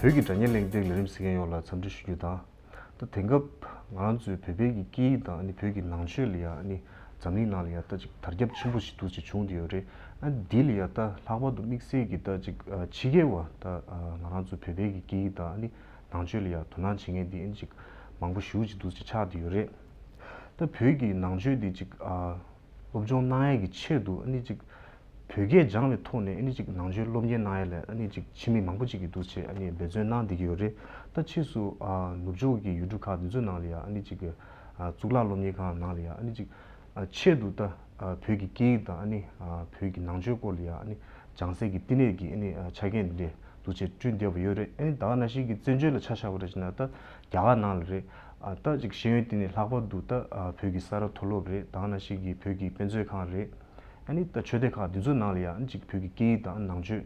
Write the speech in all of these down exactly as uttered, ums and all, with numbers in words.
བོད་ཀྱི་སྒྲ་སྙན་གླེང་སྟེགས་ལས་རིམ་གཟིགས་མཁན་ཡོངས་ལ་འཚམས་འདྲི་ཞུ་རྒྱུ་དང་། ད་དེང་སྐབས་ང་རང་ཚོའི་བོད་པའི་གི་སྐད་ཡིག་དང་ཨ་ནི་བོད་ཀྱི་ནང་ཆོས་ལ་ཡ་ཨ་ནི་འཛམ་གླིང་ནང་ལ་ཡ་ད་ཅིག་དར་ཁྱབ་ཆེན་པོ་ཞིག་འདུག་ཅེས་བྱུང་བསྡད་ཡོད་རེད། ཨ་ནི་འདི་ལ་ཡ་ད་ལྷག་པར་དུ་དམིགས་བསལ་གྱི་ད་ཅིག་ཕྱི་རྒྱལ་བ་ད་ང་རང་ཚོ་བོད་པའི་གི་སྐད་ཡིག་དང་ཨ་ནི་ནང་ཆོས་ལ་ཡ་དོ་སྣང་བྱེད་མཁན་འདི་ཨ་ནི་ཅིག་མང་པོ་ཞེ་པོ་ཅིག་འདུག་ཅེས་ཆགས་བསྡད་ཡོད་རེད། ད་བོད་ཀྱི་ནང་ཆོས་འདི་ཅིག་སློབ་སྦྱོང་གནང་ཡས་ཀྱི་ཆེད་དུ་ཨ་ནི་ཅིག་བོད་སྐད་སྦྱངས་པའི་ཐོག་ནས་ཨ་ནི་ཅིག་ནང་ཆོས་སློབ་གཉེར་གནང་ཡ་ལ་ཨ་ནི་ཅིག་ཕྱི་མི་མང་པོ་ཅིག་གིས་འདུག་ཅེས་ཨ་ནི་འབད་བརྩོན་གནང་བསྡད་ཀྱི་ཡོད་རེད། ད་ཕྱིས་སུ་ནུབ་ཕྱོགས་ཀྱི་ཡུལ་གྲུ་ཁག་འདི་ཚོའི་ནང་ལ་ཡ་ཨ་ནི་ཅིག་གཙུག་ལག་སློབ་གཉེར་ཁང་ནང་ལ་ཡ་ཨ་ནི་ཅིག་ཆེད་དུ་ད་བོད་ཀྱི་སྐད་ཡིག་དང་ཨ་ནི་བོད་ཀྱི་ནང་ཆོས་སྐོར་ལ་ཡ་ཨ་ནི་སྦྱང་སའི་གི་བསྟི་གནས་ཀྱི་ཨ་ནི་ཆ་རྐྱེན་འདི་འདྲས་འདུག་ཅེས་བསྐྲུན་བསྡད་པ་ཡོད་རེད། ཨ་ནི་ད་ག་ནང་བཞིན་གྱི་བཙན་བྱོལ་ལ་ཆ་བཞག་པ་རེད་ཅེ་ན་ད་རྒྱ་གར་ནང་ལ་རེད། ད་ཅིག་ཤེས་ཡོན་བསྟི་གནས་ལྷག་པར་དུ་ད་བོད་ཀྱི་ས་རཱ་མཐོ་སློབ་རེད། ད་ག་ནང་བཞིན་གྱི་བོད་ཀྱི་དཔེ་མཛོད་ཁང་རེད། ཨ་ནི་ད་ཆོས་སྡེ་ཁག་འདི་ཚོའི་ནང་ལ་ཡང་ཅིག་བོད་ཀྱི་སྐད་ཡིག་དང་ནང་ཆོས་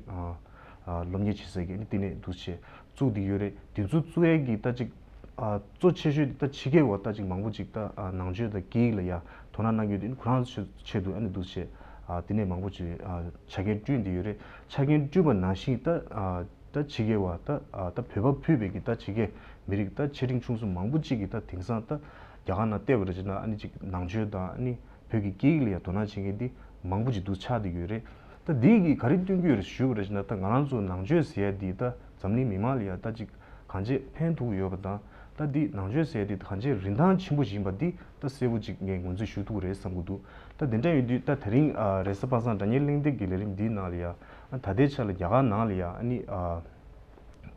སློབ་གཉེར་བྱེད་སའི་གི་ཨ་ནི་བསྟི་གནས་འདུག་ཅེས་བཙུགས་བསྡད་ཡོད་རེད། དེ་ཚོ་བཙུགས་ཡས་ཀྱི་ད་ཅིག་གཙོ་ཆེ་ཤོས་དེ་ད་ཕྱི་རྒྱལ་བ་ད་ཅིག་མང་པོ་ཅིག་ད་ནང་ཆོས་དང་སྐད་ཡིག་ལ་ཡང་དོ་སྣང་གནང་གི་ཡོད་དེ་ཁོ་རང་ཚོའི་ཆེད་དུ་ཨ་ནི་འདུག་ཅེས་བསྟི་གནས་མང་པོ་ཅིག་ཆ་རྐྱེན་བསྐྲུན་བསྡད་ཡོད་རེད། ཆ་རྐྱེན་བསྐྲུན་པ་ནང་བཞིན་ད་ད་ཕྱི་རྒྱལ་བ་ད་ད་བོད་པ་ཕུད་པའི་གི་ད་ཕྱི་རྒྱལ་མི་རིགས་ད་ཆེ་འབྲིང་ཆུང་གསུམ་མང་པོ་ཅིག་གིས་ད་དེང་སང་ད་རྒྱ་གར་ནང་བལྟས་པ་རེད་ཅེ་ན་ཨ་ནི་ཅིག་ནང་ཆོས་དང་ཨ་ནི་བོད་ཀྱི་སྐད་ཡིག་ལ་ཡང་དོ་སྣང་བྱེད་མཁན་འདི་མང་པོ་ཅིག་འདུག་ཆགས་བསྡད་ཡོད་རེད། ད་འདི་གིས་ག་རེ་སྟོན་གྱི་ཡོད་རེད་ཞུས་པ་རེད་ཅེ་ན་ད་ང་རང་ཚོ་ནང་ཆོས་ཟེར་ཡ་འདི་ད་འཛམ་གླིང་མི་མང་ལ་ཡང་ད་ཅིག་གང་ཅི་ཕན་ཐོགས་ཡོད་པ་དང་ད་འདི་ནང་ཆོས་ཟེར་ཡ་འདི་གང་ཅི་རིན་ཐང་ཆེན་པོ་ཞིག་ཡིན་པ་འདི་ད་གསལ་པོ་ཅིག་ངས་ངོས་འཛིན་ཞུ་ཐུབ་ཀྱི་རེད་བསམ་གྱི་འདུག་ད་དེ་འདྲ་ཡིན་དུས་ད་དེ་རིང་རེས་གཟའ་པ་སངས་སྒྲ་སྙན་གླེང་སྟེགས་ཀྱི་ལས་རིམ་འདིའི་ནང་ལ་ཡང་ད་ལྟའི་ཆ་ལ་རྒྱ་གར་ནང་ལ་ཡང་ཨ་ནི་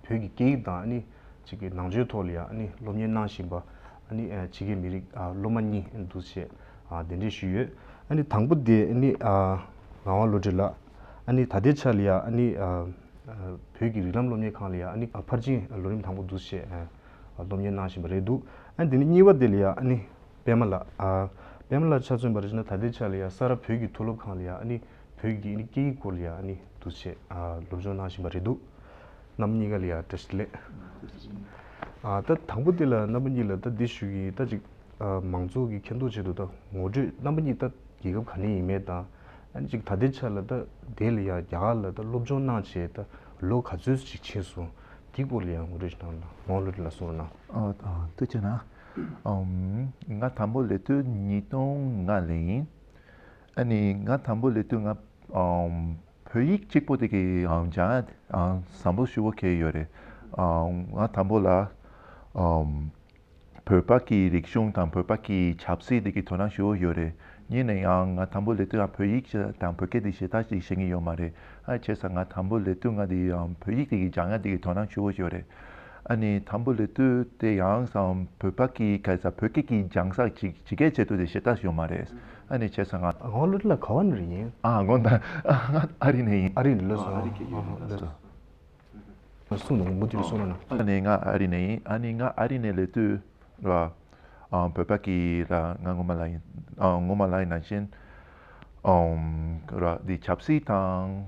བོད་ཀྱི་སྐད་ཡིག་དང་ཨ་ནི་ཅིག་གི་ནང་ཆོས་ཐོག་ལ་ཡང་ཨ་ནི་སློབ་གཉེར་གནང་བཞིན་པ་ཨ་ནི་ཕྱི་རྒྱལ་མི་རིགས་སློབ་མ་གཉིས་འདུག་ཅེས་གདན་འདྲེན་ཞུས་ཡོད། ཨ་ནི་དང་པོ་དེ་ཨ་ནི་ངག་དབང་བློ་གྲོས་ལགས། ཨ་ནི་ད་ལྟའི་ཆ་ལ་ཡང་ཨ་ནི་བོད་ཀྱི་རིགས་ལམ་སློབ་གཉེར་ཁང་ལ་ཡང་ཨ་ནི་ཕར་ཕྱིན་ལོ་རིམ་དང་པོ་འདུག་ཅེས་སློབ་གཉེར་གནང་བཞིན་པ་རེད་འདུག་ཨ་ནི་དེ་ནས་གཉིས་པ་དེ་ལ་ཡང་ཨ་ནི་པད་མ་ལགས། ཨ། པད་མ་ལགས་ཆ་མཚོན་པ་རེད་ཅེ་ན་ད་ལྟའི་ཆ་ལ་ཡང་ས་རཱ་བོད་ཀྱི་མཐོ་སློབ་ཁང་ལ་ཡང་ཨ་ནི་བོད་ཀྱི་ཨ་ནི་སྐད་ཡིག་སྐོར་ལ་ཡང་ཨ་ནི་འདུག་ཅེས་ཨ་སློབ་སྦྱོང་གནང་བཞིན་པ་རེད་འདུག་རྣམ་པ་གཉིས་ཀ་ལ་ཡང་བཀྲ་ཤིས་བདེ་ལེགས། ཨ། ད་དང་པོ་དེ་ལ་རྣམ་པ་གཉིས་ལ་ད་འདི་ཞུ་གི་ཡིན། ད་ཅིག་ཨ། མང་ཚོགས་ཀྱི་མཁྱེན་རྟོགས་ཆེད་དུ་ད་ངོ་སྤྲོད། རྣམ་པ་གཉིས་ད་རྒྱལ་ཁབ་ག་ནས་ཡིན་མིན་དང་ཨ་ནི་ཅིག་ད་ལྟའི་ཆ་ལ་ད་དེ་ལ་ཡང་རྒྱ་གར་ལ་ད་སློབ་སྦྱོང་གནང་བྱས་ད་ལོ་ག་ཚོད་ཅིག་ཕྱིན་སོང་། དེའི་སྐོར་ལ་ཡང་ངོ་སྤྲོད་ཅིག་གནང་རོགས་གནང་། ངག་དབང་བློ་གྲོས་ལགས་གསུང་རོགས་གནང་། ཨ། ཐུགས་རྗེ་གནང་། ཨམ། ང་དང་པོ་སླེབས་དུས་ཉིས་སྟོང་ལྔ་ལ་ཡིན། ཨ་ནི་ང་དང་པོ་སླེབས་དུས་ང་ཨམ་བོད་ཡིག་གཅིག་པོ་དེ་གི་ཨམ་སྦྱང་ཨམ་བསམ་བློ་ཞེ་པོ་འཁྱེར་ཡོད་རེད། ཨམ་ང་དང་པོ་ལ་ཨམ་བོད་པ་གི་རིག་གཞུང་དང་བོད་པ་གི་ཆབ་སྲིད་དེ་གི་དོ་སྣང་ཞེ་པོ་ཡོད་རེད། ཡིན་ན་ཡང་ང་དང་པོ་སླེབས་དུས་ང་བོད་ཡིག་དང་བོད་སྐད་དེ་ཞེ་དྲག་ཅིག་ཤེས་ཀྱི་ཡོད་མ་རེད། ཨ་བྱས་ཙང་ང་དང་པོ་སླེབས་དུས་ང་དེ་ཨམ་བོད་ཡིག་དེ་གི་སྦྱང་ཡ་དེ་གི་དོ་སྣང་ཞེ་པོ་ཡོད་རེད། ཨ་ནི་དང་པོ་སླེབས་དུས་དེ་ཡང་སམ་བོད་པ་གི་ག་ས་བོད་སྐད་ཀྱི་སྦྱང་ས་ཅིག་ཇི་སྐད་བྱེད་དུས་དེ་ཞེ་དྲག་ཡོད་མ་རེད། ཨ་ནི་བྱས་ཙང་ང་། ངག་དབང་བློ་གྲོས་ལགས་ག་བ་ནས་རེད་ཡིན། ཨ་ངོ་ད་ང་ཨ་རི་ནས་ཡིན། ཨ་རི་ནས་ལོས་སོང་། ཨ་རི་སྐད་ཡོད་ལོས་སོང་། སོང་ནས་མུ་མཐུད་སོང་ན། ཨ་ནི་ང་ཨ་རི་ནས་ཡིན། ཨ་ནི་ང་ཨ་རི་ནས་སླེབས་དུས་ར་ཨ་བོད་པ་གི་ར་ང་ངོ་མ་ལ་ཡིན། ཨ་ངོ་མ་ལ་ཡིན་ནང་བཞིན་ཨམ་ར་འདི་ཆབ་སྲིད་དང་།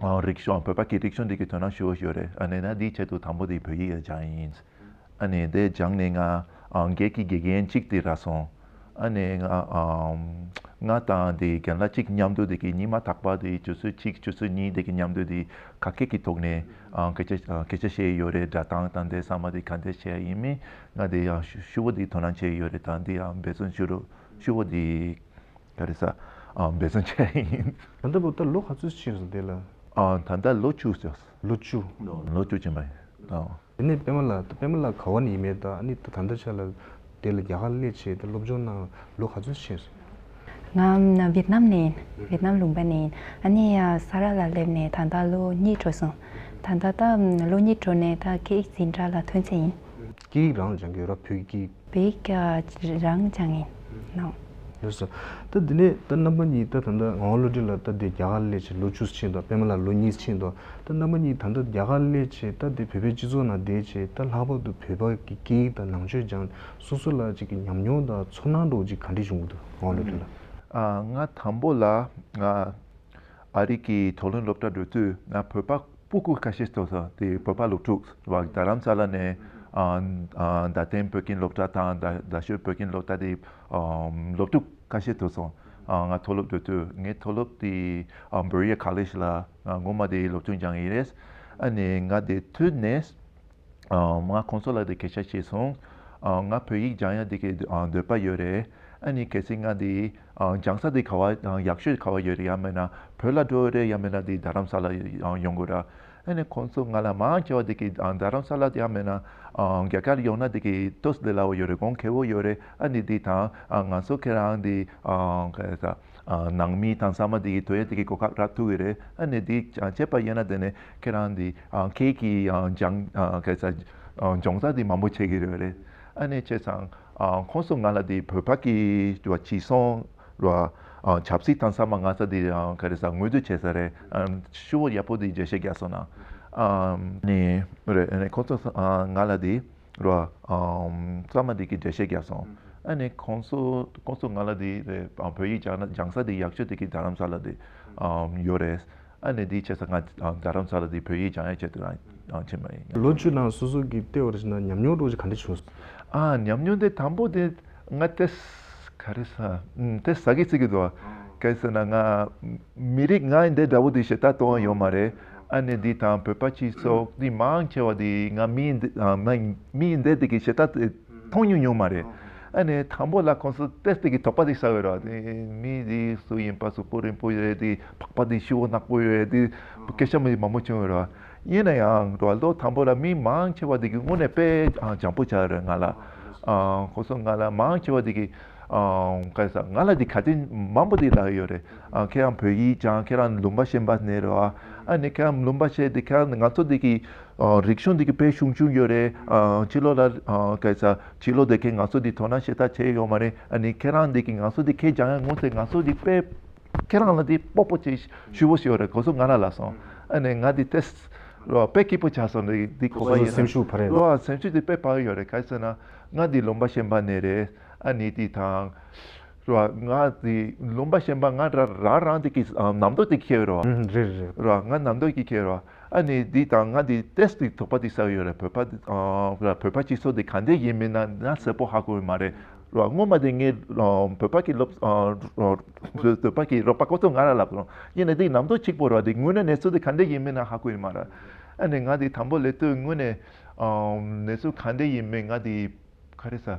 ཨ་རིག་གཞུང་། བོད་པ་གི་རིག་གཞུང་འདི་གི་དོ་སྣང་ཞེ་པོ་ཡོད་རེད། ཨ་ནི་ན་འདིའི་ཆེད་དུ་དང་པོ་དེ་བོད་ཡིག་སྦྱངས་ཡིན། ཨ་ནི་དེ་སྦྱངས་ནས་ང་ཨ་སྒེར་གྱི་དགེ་རྒན་གཅིག་དེ་རག་སོང་། ཨ་ནི་ང་ཨ་ང་དང་དེ་རྒན་ལགས་གཅིག་མཉམ་དུ་དེ་གི་ཉི་མ་རྟག་པར་དེ་ཆུ་ཚོད་གཅིག་ཆུ་ཚོད་གཉིས་དེ་གི་མཉམ་དུ་དེ་ཁ་སྐད་ཀྱི་ཐོག་ནས་ཨ་སྐད་ཆ་སྐད་ཆ་བཤད་ཡོད་རེད། སྒྲ་གདངས་དང་དེ་ཚང་མ་དེ་ག་འདྲ་བྱས་ཡིན་མིན་ང་དེ་ཡང་ཞུ་ཞུ་བོ་དེ་དོ་སྣང་བྱས་ཡོད་རེད། དང་དེ་ཡང་འབད་བརྩོན་ཞུ་རོགས་ཞུ་བོ་དེ། ག་རེ་ཟ། ཨ་འབད་བརྩོན་བྱས་ཡིན། ད་ལྟ་བུ་ད་ལོ་ག་ཚོད་ཕྱིན་སོང་དེ་ལ། ཨ་ད་ལྟ་ལོ་བཅུ་ཙམ། ལོ་བཅུ། ལོ་བཅུ་ཕྱིན་པ་ཡིན། ཨ། དེ་ནས་པད་མ་ལགས། ད་པད་མ་ལགས་ག་བ་ནས་ཡིན་མིན་དང་ཨ་ནི་ད་ད་ལྟ་ཆ་ལ་དེ་ལ་རྒྱ་གར་སླེབས་བྱས་ད་སློབ་སྦྱོང་གནང་ལོ་ག་ཚོད་ཕྱིན་སོང་། ང་ཝེད་ནམ་ནས་ཡིན། ཝེད་ནམ་ལུང་པ་ནས་ཡིན། ཨ་ནི་ཡ་ས་རཱ་ལ་སླེབས་ནས་ད་ལྟ་ལོ་གཉིས་འགྲོ་སོང་། ད་ལྟ་ད་ལོ་གཉིས་འགྲོ་ནས་ད་སྐད་ཡིག་འཛིན་གྲྭ་ལ་ཐོན་ཚར་ཡིན། སྐད་ཡིག་རང་སྦྱང་གི་ཡོད་ར། བོད་ཀྱི་སྐད་ཡིག་བོད་ཡིག་རང་སྦྱངས་ཡིན་ནོ། ལགས་སོ། ད་འདི་ནས་ད་རྣམ་པ་གཉིས་ད་ད་ལྟ་ངག་དབང་བློ་གྲོས་ལགས་ད་འདི་རྒྱ་གར་སླེབས་བྱས་ལོ་བཅུ་ཕྱིན་འདུག་པད་མ་ལགས་ལོ་གཉིས་ཕྱིན་འདུག་ད་རྣམ་པ་གཉིས་ད་ལྟ་རྒྱ་གར་སླེབས་བྱས་ད་འདི་བོད་པའི་སྤྱི་ཚོགས་ནང་བསྡད་བྱས་ད་ལྷག་པར་དུ་བོད་པ་གི་སྐད་ཡིག་དང་ནང་ཆོས་སྦྱངས་སོ་སོ་ལ་ཅིག་གི་ཉམས་མྱོང་དང་ཚོར་སྣང་འདྲ་བོ་ཅིག་ག་འདྲ་བྱུང་གི་འདུག་ངག་དབང་བློ་གྲོས་ལགས། ཨ་ང་དང་པོ་ལ་ང་ཨ་རི་གི་མཐོ་རིམ་སློབ་གྲྭ་འགྲོ་དུས་ང་བོད་པ་སྤུ་གུ་ཁ་ཤས་ཐུག་སོང་། དེ་བོད་པ་སློབ་ཕྲུག་བ་རྡ་རམ་ས་ལ་ནས་ཨ་ཨ་རྡ་སྟེང་བོད་ཁྱིམ་སློབ་གྲྭ་དང་རྡ་རྡ་ཤོད་བོད་ཁྱིམ་སློབ་གྲྭ་དེ་ཨ་སློབ་ཕྲུག་ཁ་ཤས་ཐུག་སོང་། ཨ་ང་མཐོ་སློབ་འགྲོ་དུས་ངའི་མཐོ་སློབ་དེ་ཨ་Berea College ལ་ང་སྔོན་མ་དེ་སློབ་སྦྱོང་སྦྱངས་ཡིན་རེད། ཨ་ནི་ང་དེ་དུས་ནས་ ང་ཁོང་ཚོ་ལ་དེ་སྐད་ཆ་བཤད་སོང་། ང་བོད་ཡིག་སྦྱང་ཡ་དེ་གི་འདོད་པ་ཡོད་རེད། ཨ་ནི་གལ་སྲིད་ང་དེ་སྦྱང་ས་དེ་ག་བ་ཡག་ཤོས་ག་བ་ཡོད་རེད། ཡང་མིན་ན་བོད་ལ་འགྲོ་རེད། ཡང་མིན་ན་དེ་རྡ་རམ་ས་ལ་ཡོང་དགོས་ར། ཨ་ནི་ཁོང་ཚོ་ང་ལ་མང་ཆེ་བ་དེ་གི་རྡ་རམ་ས་ལ་དེ་ཡང་མིན་ན་རྒྱ་གར་ཡོང་ན་དེ་གི་ཏོག་ཙམ་དེ་སླ་བོ་ཡོད་རེད། གོང་ཁེ་བོ་ཡོད་རེད། ཨ་ནི་དེ་དང་ང་ཚོ་ཁྱེད་རང་དེ་ག་ས། ནང་མི་དང་ཚང་མ་དེ་གི་དོ་ཡ་དེ་གི་གོ་སྐབས་རག་ཐུབ་ཀྱི་རེད། ཨ་ནི་དེ་བྱས་པ་ཡིན་ན་དེ་ནས་ཁྱེད་རང་དེ་ཁྱེད་ཀྱི་སྦྱང་ག་ས་སྦྱོང་ས་དེ་མང་པོ་བྱེད་ཀྱི་རེད། ཨ་ནི་བྱས་ཙང་ཁོང་ཚོ་ང་ལ་དེ་བོད་པ་གི་བྱིས་སོང་ར་ཆབ་སྲིད་དང་ཚང་མ་ང་ཚོ་དེ་ག་རེ་ཟ་ངོས་འཛིན་བྱས་ས་རེད། ཞུ་བ་ཡག་པོ་དེ་འགྲེལ་བཤད་རྒྱག་སོང་ན། ཨ་ནི་རེད། ཨ་ནི་ཁོང་ཚོ་ང་ལ་དེ། རོ། ཨམ། ཚང་མ་འདི་གི་འགྲེལ་བཤད་རྒྱག་སོང་། ཨ་ནི་ཁོང་ཚོ་ཁོང་ཚོ་ང་ལ་འདི་རེད། ཨམ། བོད་ཡིག་སྦྱང་ན་སྦྱང་ས་འདི་ཡག་ཤོས་འདི་གི་རྡ་རམ་ས་ལ་འདི་ཨམ་ཡོད་རེད། ཨ་ནི་འདི་བྱས་ཙང་ང་ཨམ་རྡ་རམ་ས་ལ་འདི་བོད་ཡིག་སྦྱང་ཡ་ཆེད་དུ་རང་ཨམ་ཕྱིན་པ་ཡིན། ལོ་བཅུ་ནང་སོ་སོ་གི་ལྟེ་བར་ཕྱིན་ན་ཉམས་མྱོང་འདྲ་བོ་ཅིག་ག་འདྲ་བྱུང་སོང་། ཨ། ཉམས་མྱོང་དེ་དང་པོ་དེ་ང་དེ་ག་རེ་ཟ་ཨམ་དེ་ཟ་གི་ཚིག་གི་འདུག་ག་རེ་ཟེར་ན་ང་མི་རིགས་ང་ཡི་འདི་འདྲ་བོ་འདི་ཞེ་དྲག་མཐོང་བ་ཡོད་མ་རེད། ཨ་ནི་འདི་དང་བོད་པ་སྤྱི་ཚོགས་འདི་མང་ཆེ་བ་འདི་ང་མི་འདི་ཨ་མ་མི་འདི་འདི་གི་ཞེ་དྲག་མཐོང་མྱོང་མྱོང་མ་རེད། ཨ་ནི་དང་པོ་ལ་ཁོང་ཚོ་ཏེས་འདི་གི་དོགས་པ་འདི་ཟ་བའི་ར། འདི་མི་འདི་སུ་ཡིན་པ། གཟུགས་པོ་རིང་པོ་ཡོད་རེད། འདི་པགས་པ་འདི་ཤི་བོ་ནག་པོ་ཡོད་རེད། འདི་སྐད་ཆ་མི་མང་པོ་བྱུང་བའི་ར། ཡིན་ན་ཡང་ར་ལོ་དང་པོ་ལ་མི་མང་ཆེ་བ་འདི་གི་དངོས་གནས་དཔེ་ཨ་འཇམ་པོ་ཆགས་རེད། ང་ལ་ཨ་ཁོང་ཚོ་ང་ལ་མང་ཆེ་བ་འདི་གི་ཨ་ག་རེ་ཟ་ང་ལ་འདི་ག་དེ་མང་པོ་འདི་ལབ་ཡོད་རེད། ཨ་ཁྱེད་རང་བོད་ཡིག་སྦྱང་། ཁྱེད་རང་ལུང་པ་གཞན་པ་ནས་རེད་བ། ཨ་ནི་ཁྱེད་རང་ལུང་པ་གཞན་འདི་ཁྱེད་རང་ང་ཚོ་འདི་གི་ཨ་རིག་གཞུང་འདི་གི་དཔེ་ཤུགས་ཆུང་ཡོད་རེད། ཨ་ཕྱི་ལོགས་ལ་ཨ་ག་རེ་ཟ་ཕྱི་ལོགས་བསྡད་མཁན་ང་ཚོ་འདི་དོ་སྣང་ཞེ་དྲག་བྱས་ཡོད་མ་རེད། ཨ་ནི་ཁྱེད་རང་འདི་གི་ང་ཚོ་འདི་ཁྱེད་སྦྱང་ཡ་དངོས་གནས་ང་ཚོ་འདི་དཔེ་ཁྱེད་རང་ལ་འདི་སྤོབས་པོ་ཆེ་ཞུ་བོ་ཞིག་ཡོད་རེད། ཁོ་ཚོ་ང་རང་ལ་སོང་། ཨ་ནི་ང་འདི་ཏེས་རོ་དཔེ་སྐྱིད་པོ་ཆགས་སོང་། འདི་འདི་གོ་བ་ཡིན་སེམས་ཤུགས་འཕར་ཡ་རོ། སེམས་ཤུགས་འདི་དཔེ་འཕར་ཡོད་རེད། ག་རེ་ཟེར་ན་ང་འདི་ལུང་པ་གཞན་པ་ནས་རེད། ཨ་ནི་འདི་དང་རོ་ང་འདི་ལུང་པ་གཞན་པ་ང་ར་ར་རང་འདི་གི་ཨ་རྣམ་རྟོག་འདི་ཁྱེར་རོ། ཨུམ། རེད་རེད། རོ་ང་རྣམ་རྟོག་གི་ཁྱེར་རོ། ཨ་ནི་འདི་དང་ང་འདི་ཏེས་འདི་དོགས་པ་འདི་ཟ་ཡོད་རེད། བོད་པ་འདི་ཨ་བོད་པ་སྤྱི་ཚོགས་འདི་ག་འདྲ་ཡིན་མིན་ན་ན་གསལ་པོ་ཧ་གོ་ཡི་མ་རེད། རོ་སྔོན་མ་དེ་ངའི་ཨ་བོད་པ་གི་སློབ་ཨ་རོ་བོད་པ་གི་རོགས་པ་ཁོ་ཚོ་ང་ལ་ལབ་རོ། ཡིན་ནའི་འདི་རྣམ་རྟོག་གཅིག་པོ་རོ། འདི་དངོས་གནས་གནས་ཚུལ་འདི་ག་འདྲ་ཡིན་མིན་ན་ཧ་གོ་ཡི་མ་རེད། ཨ་ནི་ང་འདི་དང་པོ་སླེབས་དུས་དངོས་གནས་ཨ་གནས་ཚུལ་ག་འདྲ་ཡིན་མིན་ང་འདི་ག་རེ་ཟ།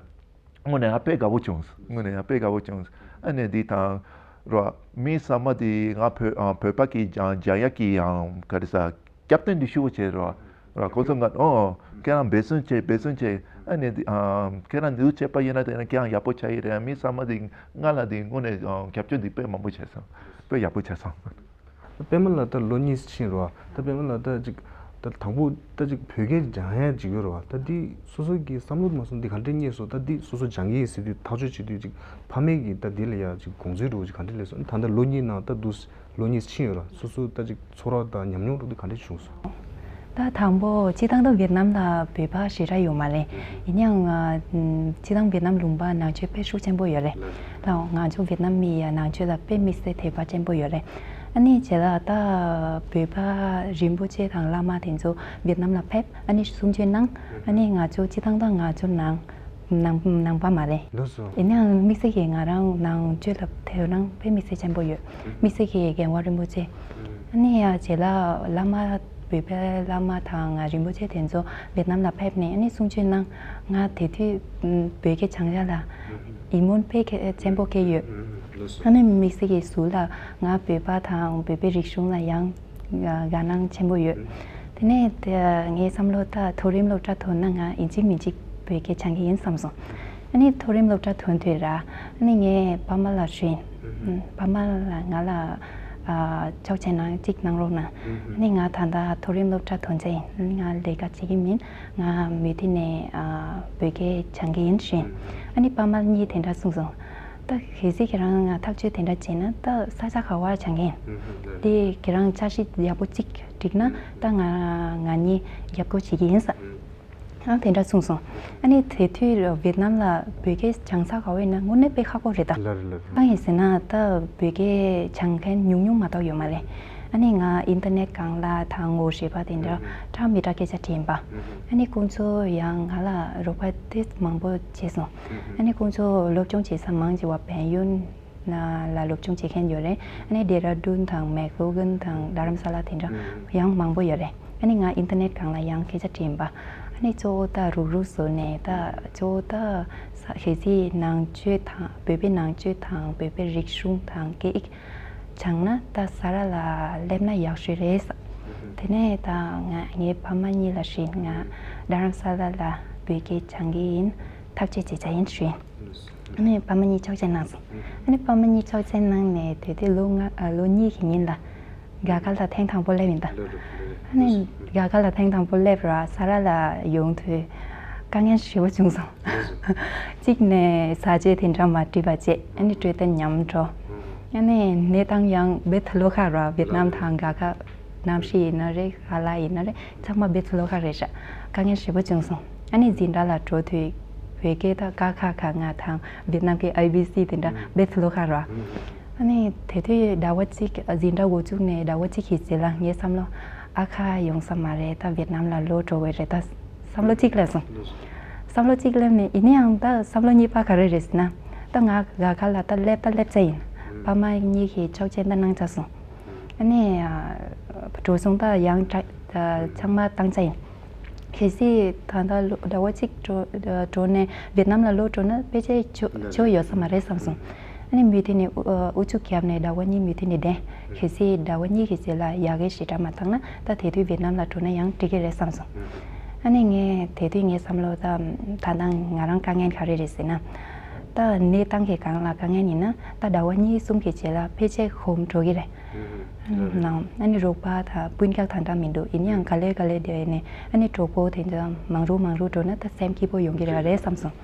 དངོས་གནས་ཡང་དཔེ་དགའ་བོ་བྱུང་། དངོས་གནས་ཡང་དཔེ་དགའ་བོ་བྱུང་། ཨ་ནི་འདི་དང་རོ་མི་ཚང་མ་འདི་ང་བོད་ཨ་བོད་པ་གི་སྦྱང་སྦྱང་ཡག་གི་ཡང་ག་རེ་ཟ་སྐྱབས་སྟོན་འདི་ཞུ་བོ་བྱས་རོ། རོ་ཁོ་ཚོ་ང་ཨོ་ཁྱེད་རང་འབད་བརྩོན་བྱེད། འབད་བརྩོན་བྱེད། ཨ་ནི་འདི་ཨ་ཁྱེད་རང་འདི་བྱས་པ་ཡིན་ན་དེ་ན་ཁྱེད་རང་ཡག་པོ་ཆགས་ཡི་རེད། མི་ཚང་མ་འདི་ང་ལ་འདི་དངོས་གནས་ཨ་རྒྱབ་སྐྱོར་འདི་དཔེ་མང་པོ་བྱས་སོང་། དཔེ་ཡག་པོ་བྱས་སོང་། པད་མ་ལགས་ད་ལོ་གཉིས་ཕྱིན་རོ། ད་པད་མ་ལགས་ད་ཅིག་ད་དང་པོ་ད་ཅིག་བོད་སྐད་སྦྱང་ཡ་ཅིག་ཡོད་རོ། ད་འདི་སོ་སོ་གི་བསམ་བློ་མ་སོང་འདི་ག་འདྲས་རྙེད་སོང་། ད་འདི་སོ་སོ་སྦྱང་གི་ཡིན་ཟེར་དུས་ཐག་གཅོད་བྱེད་དུས་ཅིག་ཕ་མས་ཀྱི་ད་འདི་ལ་ཡ་ཅིག་དགོངས་ཚུལ་འདྲ་བོ་ཅིག་ག་འདྲས་སླེབས་སོང་། ད་ད་ལོ་གཉིས་ནང་ད་འདུག་ལོ་གཉིས་ཕྱིན་ཡོད་རོ། སོ་སོ་ད་ཅིག་ཚོར་བ་དང་ཉམས་མྱོང་འདྲ་བོ་འདི་ག་འདྲས་བྱུང་སོང་། ད་དང་པོ་སྤྱིར་བཏང་ད་ཝེད་ནམ་ལ་བོད་པ་ཞེ་དྲག་ཡོད་མ་རེད། ཡིན་ཡང་ཨ་སྤྱིར་བཏང་ཝེད་ནམ་ལུང་པ་ནང་ཆོས་དཔེ་ཤུགས་ཆེན་པོ་ཡོད་རེད། ད་ང་ཚོ་ཝེད་ནམ་མི་ཡ་ནང་ཆོས་ལ་དཔེ་དམིགས་བསལ་དད་པ་ཆེན་པོ་ཡོད་རེད། ཨ་ནི་བྱས་ལ་ད་བོད་པ་རིན་པོ་ཆེ་དང་བླ་མ་དེ་ཚོ་ཝེད་ནམ་ལ་ཕེབས། ཨ་ནི་གསུང་ཆོས་གནང་། ཨ་ནི་ང་ཚོ་སྤྱིར་བཏང་ད་ང་ཚོ་ནང་ནང་ནང་པ་མ་རེད། ལགས་སོ། ཡིན་ནའང་དམིགས་བསལ་གྱིས་ང་རང་ནང་ཆོས་ལ་དོ་སྣང་དཔེ་དམིགས་བསལ་ཆེན་པོ་ཡོད། དམིགས་བསལ་གྱིས་རྒན་པ་རིན་པོ་ཆེ། ཨ་ནི་ཡ་རྗེས་ལ་བླ་མ་བོད་པའི་བླ་མ་དང་རིན་པོ་ཆེ་དེ་ཚོ་ཝེད་ནམ་ལ་ཕེབས་ནས་ཨ་ནི་གསུང་ཆོས་གནང་། ང་དེ་དུས་བོད་སྐད་སྦྱང་ཡ་ལ་ཡིད་སྨོན་དཔེ་ཆེན་པོ་སྐྱེས་ཡོད། ཨ་ནི་དམིགས་བསལ་གྱིས་ཟུར་ལ་ང་བོད་པ་དང་བོད་པའི་རིག་གཞུང་ལ་ཡང་དགའ་སྣང་ཆེན་པོ་ཡོད། དེ་ནས་དེ་ངའི་བསམ་བློ་ད་མཐོ་རིམ་སློབ་གྲྭ་ཐོན་ན་ང་ཡིན་གཅིག་མིན་གཅིག་བོད་སྐད་སྦྱང་གི་ཡིན་བསམ་སོང་། ཨ་ནི་མཐོ་རིམ་སློབ་གྲྭ་ཐོན་དུས་ར་ཨ་ནི་ངའི་ཕ་མ་ལ་ཞུས་ཡིན། ཨ་ཕ་མ་ལ་ང་ལ་ཨ་ཆོག་བྱས་ན་གཅིག་གནང་རོགས་གནང་། ཨ་ནི་ང་ད་ལྟ་མཐོ་རིམ་སློབ་གྲྭ་ཐོན་ཚར་ཡིན། ཨ་ནི་ང་ལས་ཀ་བྱེད་ཀྱི་མིན། ང་མུ་མཐུད་ནས་ཨ་བོད་སྐད་སྦྱང་གི་ཡིན་ཞུས་ཡིན། ཨ་ནི་ཕ་མ་གཉིས་དེ་འདྲ་གསུངས་སོང་། ད་གལ་སྲིད་ཁྱེད་རང་ཐག་གཅོད་དེ་འདྲ་བྱས་ན་ད་ས་ཆ་ག་བར་སྦྱང་གི་ཡིན། དེ་ཁྱེད་རང་འཆར་གཞི་ཡག་པོ་གཅིག་བསྒྲིགས་ན་ད་ང་ང་གཉིས་རྒྱབ་སྐྱོར་བྱེད་ཀྱི་ཡིན་ས། ཨ་དེ་འདྲ་གསུངས་སོང་། ཨ་ནི་དེ་དུས་ཝེད་ནམ་ལ་བོད་སྐད་སྦྱང་ས་ག་བར་ཡིན་ན་དངོས་གནས་དཔེ་ཁག་པོ་རེད་ད། ལགས་རེད་ལགས་རེད། གང་ཡིན་ཟེར་ན་ད་བོད་སྐད་སྦྱང་མཁན་ཉུང་ཉུང་མ་གཏོགས་ཡོད་མ་རེད། ཨ་ནི་ང་ཨིན་ཐར་ནེཊ་སྒང་ལ་དང་ངོ་ཤེས་པ་དེ་འདྲ་ཁྲ་མི་ཁྲ་སྐད་ཆ་དྲིས་ཡིན་པ། ཨ་ནི་ཁོང་ཚོ་ཡང་ང་ལ་རོགས་པ་དེ་མང་པོ་བྱས་སོང་། ཨ་ནི་ཁོང་ཚོ་སློབ་སྦྱོང་བྱེད་ས་མང་ཆེ་བ་བལ་ཡུལ་ན་ལ་སློབ་སྦྱོང་བྱེད་མཁན་ཡོད་རེད། ཨ་ནི་ཌེ་ར་ཌུན་དང་མེག་ལོ་གན་དང་རྡ་རམ་ས་ལ་དེ་འདྲ་ཡང་མང་པོ་ཡོད་རེད། ཨ་ནི་ང་ཨིན་ཐར་ནེཊ་སྒང་ལ་ཡང་སྐད་ཆ་དྲིས་ཡིན་པ། ཨ་ ནི་གཙོ་བོ་ད་རུག་རུག་བཟོ་ནས་ད་གཙོ་བོ་ད་ས་གལ་སྲིད་ནང་ཆོས་དང་བོད་པའི་ནང་ཆོས་དང་བོད་པའི་རིག་གཞུང་དང་སྐད་ཡིག་སྦྱངས་ན་ད་ས་ར་ལ་སླེབས་ན་ཡག་ཤོས་རེད་ས། དེ་ནས་ད་ང་ངའི་ཕ་མ་གཉིས་ལ་ཞུས། ང་རྡ་རམ་ས་ལ་ལ་བོད་སྐད་སྦྱང་གི་ཡིན། ཐག་གཅོད་བྱེད་བྱ་ཡིན་ཞུས། ཨ་ནི་ཕ་མ་གཉིས་ཆོག་མཆན་གནང་སོང་། ཨ་ནི་ཕ་མ་གཉིས་ཆོག་མཆན་གནང་ནས་དེ་དུས་ལོ་ལྔ་ཨ་ལོ་གཉིས་ཀྱི་ཉིན་ལ་རྒྱ་གར་ལ་ཐེངས་དང་པོ་སླེབས་ཡིན་ད། ཨ་ནི་རྒྱ་གར་ལ་ཐེངས་དང་པོ་སླེབས་ར་ས་ར་ལ་ཡོང་དུས་དཀའ་ངལ་ཞེ་པོ་བྱུང་སོང་། གཅིག་ནས་ཟ་ཆས་དེ་འདྲ་མ་འགྲིག་པ་བྱས། ཨ་ནི་འཕྲོད་བསྟེན་ཉམས་འགྲོ། ཨ་ནི་གནས་སྟངས་ཡང་དཔེ་ད་ལོ་ཁག་ར་བེད་ནམ་དང་རྒྱ་གར་གནམ་གཤིས་ཡིན་ན་རེད། ཧ་ལ་ཡིན་ན་རེད། ཚང་མ་དཔེ་ད་ལོ་ཁག་རེད་ཤག་དཀའ་ངལ་ཞེ་པོ་བྱུང་སོང་། ཨ་ནི་འཛིན་གྲྭ་ལ་འགྲོ་དུས་བོད་སྐད་ད་ཀ་ཁ་ག་ང་དང་བེད་ནམ་གྱི་ཨེ་བི་སི་དེ་འདྲ་དཔེ་ད་ལོ་ཁག་ར། ཨ་ནི་དེ་དུས་ཟླ་བ་གཅིག་འཛིན་གྲྭ་འགོ་བཙུགས་ནས་ཟླ་བ་གཅིག་གི་རྗེས་ལ་ངའི་བསམ་བློ་ཨ་ཁ་ཡོང་ས་མ་རེད། ད་བེད་ནམ་ལ་ལོག་འགྲོ་བའི་རེད། ད་བསམ་བློ་གཅིག་སླེབས་སོང་། བསམ་བློ་གཅིག་སླེབས་ནས་ཡིན་ནའང་ད་བསམ་བློ་གཉིས་པ་ག་རེ་རེད་ཟེར་ན། ད་ང་རྒྱ་གར་ལ་ད་སླེབས་ད་སླེབས་ཚར་ཡིན། ཕ་མ་གཉིས་ཀྱིས་ཆོག་མཆན་ད་གནང་ཚར་སོང་། ཨ་ནི་ཨ་འགྲོ་སོང་ད་ཡང་ད་ཚང་མ་བཏང་ཚར་ཡིན། གལ་སྲིད་ད་ལྟ་ལོ་ཟླ་བ་གཅིག་འགྲོ་འགྲོ་ནས་བེད་ནམ་ལ་ལོག་འགྲོ་ན་ཕལ་ཆེར་ཆོ་ཆོ་ཡོད་ས་མ་རེད་བསམ་སོང་། ཨ་ནི་མུ་མཐུད་ནས་ཨུ་ཨུ་ཚུགས་བརྒྱབ་ནས་ཟླ་བ་གཉིས་མུ་མཐུད་ནས་བསྡད། གལ་སྲིད་ཟླ་བ་གཉིས་ཀྱི་རྗེས་ལ་ཡག་གི་ཞེ་དྲག་མ་བཏང་ན་ད་དེ་དུས་བེད་ནམ་ལ་འགྲོ་ན་ཡང་འགྲིག་གི་རེད་བསམ་སོང་། ཨ་ནི་ངས་དེ་དུས་ངའི་བསམ་བློ་ད་ད་ལྟ་ང་རང་དཀའ་ངལ་ག་རེ་རེད་ཟེར་ན། ད་གནས་སྟངས་ཀྱི་སྒང་ལ་དཀའ་ངལ་ཡིན་ན་ད་ཟླ་བ་གཉིས་གསུམ་གྱི་རྗེས་ལ་ཕལ་ཆེར་གོམས་འགྲོ་གི་རེད། ནང་ཨ་ནི་རོགས་པ་དང་སྤུན་ཀྱག་དང་འདྲ་མི་འདུག་ཡིན་ཡང་ག་ལེ་ག་ལེ་བསྡད་ནས་ཨ་ནི་གྲོགས་པོ་དེ་ཚོ་མང་རུ་མང་རུ་འགྲོ་ན་ད་སེམས་སྐྱིད་པོ་ཡོང་གི་རེད་རེད་བསམ་སོང་།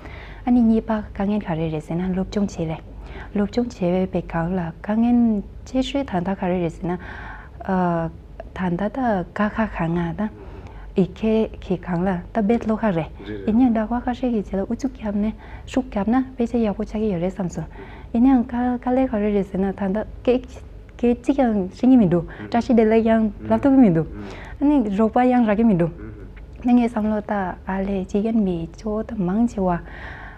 ཨ་ནི་གཉིས་པ་དཀའ་ངལ་ག་རེ་རེད་ཟེར་ན་སློབ་སྦྱོང་བྱེད་རེད། སློབ་སྦྱོང་བྱེད་པའི་སྒང་ལ་དཀའ་ངལ་ཆེ་ཤོས་ད་ལྟ་ག་རེ་རེད་ཟེར་ན། ཨ་ད་ལྟ་ད་ཀ་ཁ་ག་ང་ད་ཡི་གེ་གི་སྒང་ལ་ད་དཔེ་ལོ་ཁ་རེད། རེད་རེད། ཡིན་ཡང་ཟླ་བ་ཁ་ཤས་ཀྱི་རྗེས་ལ་ཨུ་ཚུགས་བརྒྱབ་ནས་ཤུགས་བརྒྱབ་ན་དཔེ་ཆ་ཡག་པོ་ཆགས་ཀྱི་ཡོད་རེད་བསམ་སོང་། ཡིན་ཡང་དཀའ་དཀའ་ལས་ག་རེ་རེད་ཟེར་ན་ད་ལྟ་སྐད་སྐད་གཅིག་ཀྱང་ཤེས་ཀྱི་མི་འདུག་བཀྲ་ཤིས་བདེ་ལེགས་ཡང་ལབ་ཐུབ་ཀྱི་མི་འདུག་ཨ་ནི་རོགས་པ་ཡང་རག་གི་མི་འདུག་ཨ་ནི་ངའི་བསམ་བློ་ད་ཨ་ལས་ཅི་ཡན་མི་གཙོ་བོ་ད་མང་ཆེ་བ་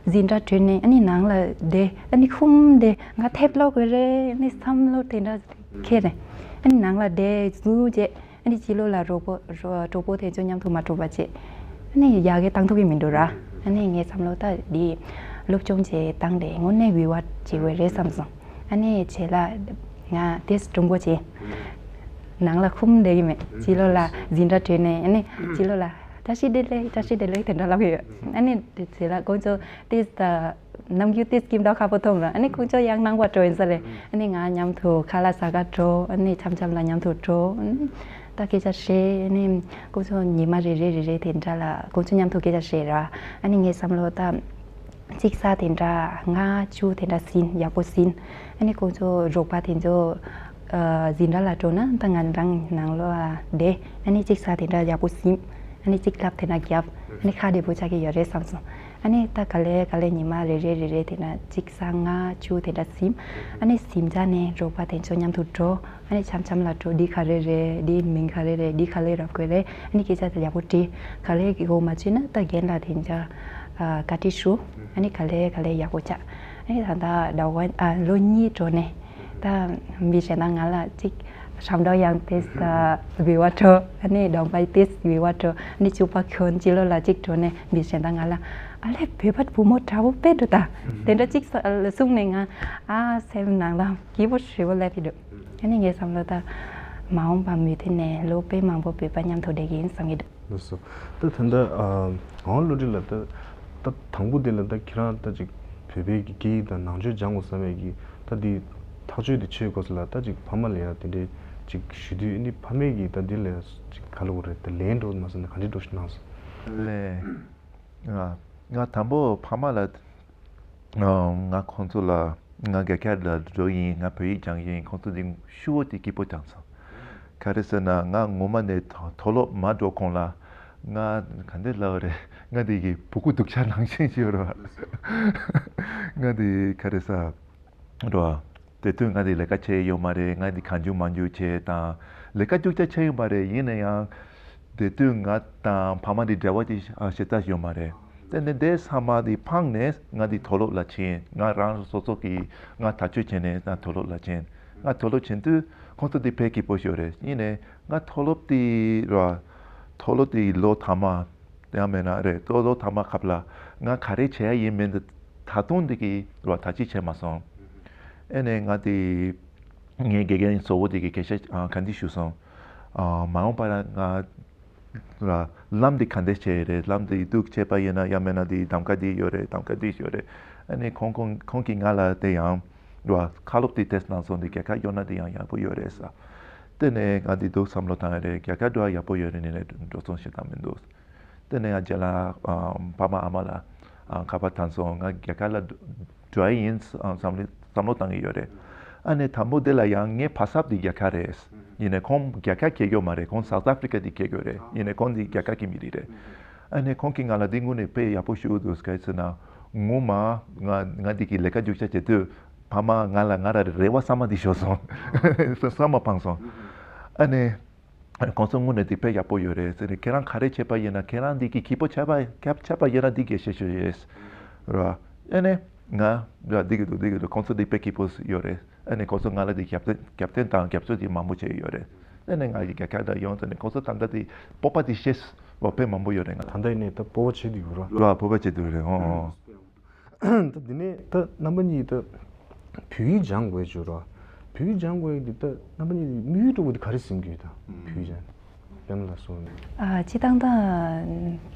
འཛིན་གྲྭ་གྲོལ་ནས་ཨ་ནི་ནང་ལ་བསྡད་ཨ་ནི་ཁུམ་བསྡད་ང་ཐེབས་ལོག་གི་རེད་ཨ་ནི་བསམ་བློ་དེ་འདྲ་ཁེལ་རེད། ཨ་ནི་ནང་ལ་བསྡད་ཟུག་བྱས་ཨ་ནི་ཕྱི་ལོགས་ལ་རོགས་པོ་རོ་གྲོགས་པོ་དེ་ཚོ་མཉམ་དུ་མ་འགྲོ་བ་བྱས་ཨ་ནི་ཡག་གི་བཏང་ཐུབ་ཀྱི་མི་འདུག་ར། ཨ་ནི་ངའི་བསམ་བློ་ད་འདི་སློབ་སྦྱོང་བྱས་བཏང་དེ་དངོས་གནས་ཝི་ཝ་བྱེད་དགོས་རེད་བསམ་སོང་། ཨ་ནི་བྱས་ལ་ང་དེས་སྒྲུང་པོ་བྱས། ནང་ལ་ཁུམ་བསྡད་ཀྱི་མེད། ཕྱི་ལོགས་ལ་འཛིན་གྲྭ་གྲོལ་ནས་ཨ་ནི་ཕྱི་ལོགས་ལ་བཀྲ་ཤིས་བདེ་ལེགས་བཀྲ་ཤིས་བདེ་ལེགས་དེ་འདྲ་ལབ་ཀྱི་ཡོད། ཨ་ནི་དེ་བྱས་ལ་ཁོང་ཚོ་དེས་ད་ནམ་རྒྱུན་དེ་སྐྱིད་མདོག་ཁ་པོ་མཐོང་ར། ཨ་ནི་ཁོང་ཚོ་ཡང་ནང་པ་འགྲོ་ཡིན་ས་རེད། ཨ་ནི་ང་མཉམ་དུ་ཁ་ལག་ཟ་ག་འགྲོ། ཨ་ནི་འཆམ་འཆམ་ལ་མཉམ་དུ་འགྲོ། ཨ་ནི་ད་སྐད་ཆ་བཤད། ཨ་ནི་ཁོང་ཚོ་ཉི་མ་རེ་རེ་རེ་རེ་དེ་འདྲ་ལ་ཁོང་ཚོ་མཉམ་དུ་སྐད་ཆ་བཤད་ར། ཨ་ནི་ངའི་བསམ་བློ་ད་གཅིག་ས་དེ་འདྲ་ལྔ་བཅུ་དེ་འདྲ་ཟིན་ཡག་པོ་ཟིན། ཨ་ནི་ཁོང་ཚོ་རོགས་པ་དེ་ཚོ་ཨ་འཛིན་གྲྭ་ལ་འགྲོ་ན་ད་ང་རང་ནང་ལོགས་ལ་བསྡད། ཨ་ནི་གཅིག་ས་དེ་འདྲ་ཡག་པོ་ཟིན། ཨ་ནི་གཅིག་ལབ་དེ་འདྲ་རྒྱབ། ཨ་ནི་ཁ་བདེ་པོ་ཆགས་ཀྱི་ཡོད་རེད་བསམ་སོང་། ཨ་ནི་ད་ག་ལེ་ག་ལེ་ཉི་མ་རེ་རེ་རེ་རེ་དེ་ན་གཅིག་ས་ལྔ་བཅུ་དེ་འདྲ་ཟིན། ཨ་ནི་ཟིན་ཚར་ནས་རོགས་པ་དེ་ཚོ་མཉམ་དུ་འགྲོ། ཨ་ནི་འཆམ་འཆམ་ལ་འགྲོ། འདི་ག་རེ་རེད། འདི་མིང་ག་རེ་རེད། འདི་ག་ལེ་རབ་དགོས་རེད། ཨ་ནི་སྐད་ཆ་དེ་ཡག་པོ་དྲིས། ག་ལེ་གི་གོ་མ་ཆོད་ན་ད་རྒན་ལགས་དེ་འདྲ་ཨ་བཀའ་འདྲི་ཞུ། ཨ་ནི་ག་ལེ་ག་ལེ་ཡག་པོ་ཆགས། ཨ་ནི་ད་ད་ཟླ་བ་ཨ་ལོ་གཉིས་འགྲོ་ནས་ད་མི་གཞན་དང་ང་ལ་གཅིག་ཧྲམ་ཏོ་ཡང་དེས་ཝི་ཝ་འགྲོ། ཨ་ནི་ལྡོམ་པ་དེས་ཝི་ཝ་འགྲོ། ཨ་ནི་བཅུ་པ་ཁྱོན་ཕྱི་ལོགས་ལ་གཅིག་འགྲོ་ནས་མི་གཞན་དང་ང་ལ་ཨ་ལས་བོད་པ་བུ་མོ་འདྲ་པོ་དཔེ་འགྲོ་ད། དེ་འདྲ་གཅིག་གསུངས་ནས་ང་ཨ་སེམས་ནང་ལ་སྐྱིད་པོ་ཞེ་པོ་སླེབས་ཀྱི་འདུག་ཨ་ནི་ངའི་བསམ་བློ་ད་མ་འོངས་པ་མུ་མཐུད་ནས་ལོ་དཔེ་མང་པོ་བོད་པ་མཉམ་དུ་བསྡད་ཀྱི་ཡིན་བསམ་གྱི་འདུག་ལགས་སོ། ད་ད་ལྟ་ཨ་ངག་དབང་བློ་གྲོས་ལགས་ད་ད་དང་པོ་དེ་ལ་ད་ཁྱེད་རང་ད་ཅིག་བོད་པའི་གི་སྐད་ཡིག་དང་ནང་ཆོས་སྦྱང་དགོས་བསམ་པའི་གི་ད་འདི་ཐག་གཅོད་དེ་བྱེད་དགོས་ས་ལ་ད་ཅིག་ཕ་མ་ལ་ཡང་དེ་འདྲའི་ཅིག་ཞུ་དུས་ཨ་ནི་ཕ་མས་གི་ད་འདི་ལ་ཅིག་ག་ལབ་དགོས་རེད། ད་ལན་འགྲོ་མ་སོང་ན་ག་འདྲ་འགྲོ་ཞིག་གནང་སོང་། ལན། ང་ང་དང་པོ་ཕ་མ་ལ་ང་ཁོང་ཚོ་ལ་ང་རྒྱ་གར་ལ་འགྲོ་ཡིན། ང་བོད་ཡིག་སྦྱང་ཡིན། ཁོང་ཚོ་འདི་ཞུ་བོ་དེ་སྐྱིད་པོ་བྱུང་སོང་། ག་རེ་ཟེར་ན་ང་ངོ་མ་ནས་མཐོ་མཐོ་སློབ་མ་འགྲོ་གོང་ལ་ང་ག་འདྲ་ལབ་རེད། ང་འདི་གི་བུ་གུ་སྡུག་ཅག་ནང་བཞིན་ཞིག་རེད་བ། ང་འདི་ག་རེ་ཟ་རེད་བ། དེ་དུས་ང་འདི་ལས་ཀ་བྱས་ཡོད་མ་རེད། ང་འདི་གང་བྱུང་མང་བྱུང་བྱས་དང་ལས་ཀ་རྒྱུག་ཅག་བྱས་ཡོད་མ་རེད། ཡིན་ན་ཡང་དེ་དུས་ང་དང་ཕ་མ་འདི་འབྲེལ་བ་ཅིག་ཞེ་དྲག་ཡོད་མ་རེད། དེ་ནས་དེ་ཚང་མ་དེ་ཕངས་ནས་ང་དེ་མཐོ་སློབ་ལ་ཕྱིན། ང་རང་སོ་སོ་གི་ང་ཐག་གཅོད་བྱས་ནས་ང་མཐོ་སློབ་ལ་ཕྱིན། ང་མཐོ་སློབ་ཕྱིན་དུས་ཁོང་ཚོ་དེ་དཔེ་སྐྱིད་པོ་ཞིག་རེད། ཡིན་ནས་ང་མཐོ་སློབ་དེ་ར་མཐོ་སློབ་དེ་ལོ་མཐའ་མ་ ཡང་མིན་ན་རེད། ཏོ་ཏོ་ཐ་མ་ཁབ་ལ་ང་ག་རེ་བྱེད་ཡ་ཡིན་མིན་དེ་ད་དུང་དེ་གི་རོ་ད་ཅི་བྱས་མ་སོང་། ཨེ་ནས་ང་དེ་ངའི་དགེ་རྒན་གཙོ་བོ་དེ་གི་སྐད་ཆ་ག་འདི་ཞུ་སོང་། མ་འོངས་པ་ལ་ང་ལ་ལམ་འདི་ག་འདྲས་བྱས་རེད། ལམ་འདི་འདུག་བྱས་པ་ཡིན་ན་ཡང་མིན་ན་འདི་གདམ་ག་འདི་ཡོད་རེད། གདམ་ག་འདི་ཡོད་རེད། ཨ་ནི་ཁོང་ཁོང་ཁོང་གིས་ང་ལ་དེ་ཡང་ར་ཁ་ལོབ་དེ་ཏེས་གནང་སོང་། འདི་རྒྱལ་ཁ་ཡོད་ན་དེ་ཡང་ཡག་པོ་ཡོད་རེད་ས། དེ་ནས་ང་འདི་འདུག་བསམ་བློ་བཏང་ཡོད་རེད། རྒྱལ་ཁ་འགྲོ་ཡག་པོ་ཡོད་རེད། ནི་ནས་འགྲོ་སོང་ཞེ་དྲག་མི་འདུག་དེ་ནས་ང་རྗེས་ལ་ཨམ་ཕ་མ་ཨ་མ་ལ་ཨ་ཁ་པར་བཏང་སོང་། ང་རྒྱལ་ཁ་ལ་འགྲོ་ཡ་ཡིན་ཨ་བསམ་བློ་བསམ་བློ་བཏང་གི་ཡོད་རེད། ཨ་ནི་དང་པོ་དེ་ལ་ཡང་ངའི་ཕ་སབ་དེ་རྒྱལ་ཁ་རེད། ཡིན་ནའི་ཁོང་རྒྱལ་ཁ་ཁྱེར་ཡོད་མ་རེད། ཁོང་སའུ་ཐི་ཨ་ཕི་རི་ཀ་དེ་ཁྱེར་ཡོད་རེད། ཡིན་ནའི་ཁོང་དེ་རྒྱལ་ཁ་གི་མི་རིགས་རེད། ཨ་ནི་ཁོང་གིས་ང་ལ་འདི་དངོས་གནས་དཔེ་ཡག་པོ་ཞུ་འདུག་ག་ཟེར་ན། ངོ་མ་ང་ང་འདི་གི་ལས་ཀ་རྒྱུགས་ཆ་བྱེད་དུས་ཕ་མ་ང་ལ་ང་ར་རེ་བ་བསམ་པ་འདི་ཤོར་སོང་། བསམ་པ་སྤངས་སོང་། ཨ་ནི། ཁོང་ཚོ་དངོས་གནས་དེ་དཔེ་ཡག་པོ་ཡོད་རེད་ཟེར་ནས། ཁྱེད་རང་ག་རེ་བྱས་པ་ཡིན་ན་ཁྱེད་རང་འདི་གི་སྐྱིད་པོ་ཆགས་པ་ཁྱབ་ཆགས་པ་ཡིན་ན་འདི་གི་ཤེས་ཤོས་ཡོད་རེད། ཨ་ནི་ང་ར་འདི་གི་འདུག་འདི་གི་འདུག་ཁོང་ཚོ་འདི་དཔེ་སྐྱིད་པོ་ཡོད་རེད། ཨ་ནི་ཁོང་ཚོ་ང་ལ་འདི་རྒྱབ་རྟེན་རྒྱབ་རྟེན་དང་རྒྱབ་སྐྱོར་འདི་མང་པོ་བྱས་ཡོད་རེད། ཨ་ནི་ང་གི་རྒྱལ་ཁ་ད་ཡོང་ཙང་ནས་ཁོང་ཚོ་ད་ལྟ་འདི་སྤོབས་པ་འདི་ཤེས་བ་དཔེ་མང་པོ་ཡོད་རེད། ང་ད་ལྟ་ཡིན་ནས་ད་སྤོབས་པ་བྱེད་དུ་ཡོད་ར། ར་སྤོབས་པ་བྱེད་དུ་རེད། ཨོ་ཨོ། ད་འདི་ནས་ད་རྣམ་པ་གཉིས་ད་བོད་ཡིག་སྦྱང་དགོས་བརྗོད་རོགས། བོད་ཡིག་སྦྱང་དགོས་ཡག་འདི་ད་རྣམ་པ་གཉིས་དམིགས་ཡུལ་གཙོ་བོ་འདི་ག་རེ་ཟིན་གྱི་ཡོད་ད། བོད་ཡིག་སྦྱང་། པད་མ་ལགས་གསུངས་ནས། ཨ་སྤྱིར་བཏང་ད་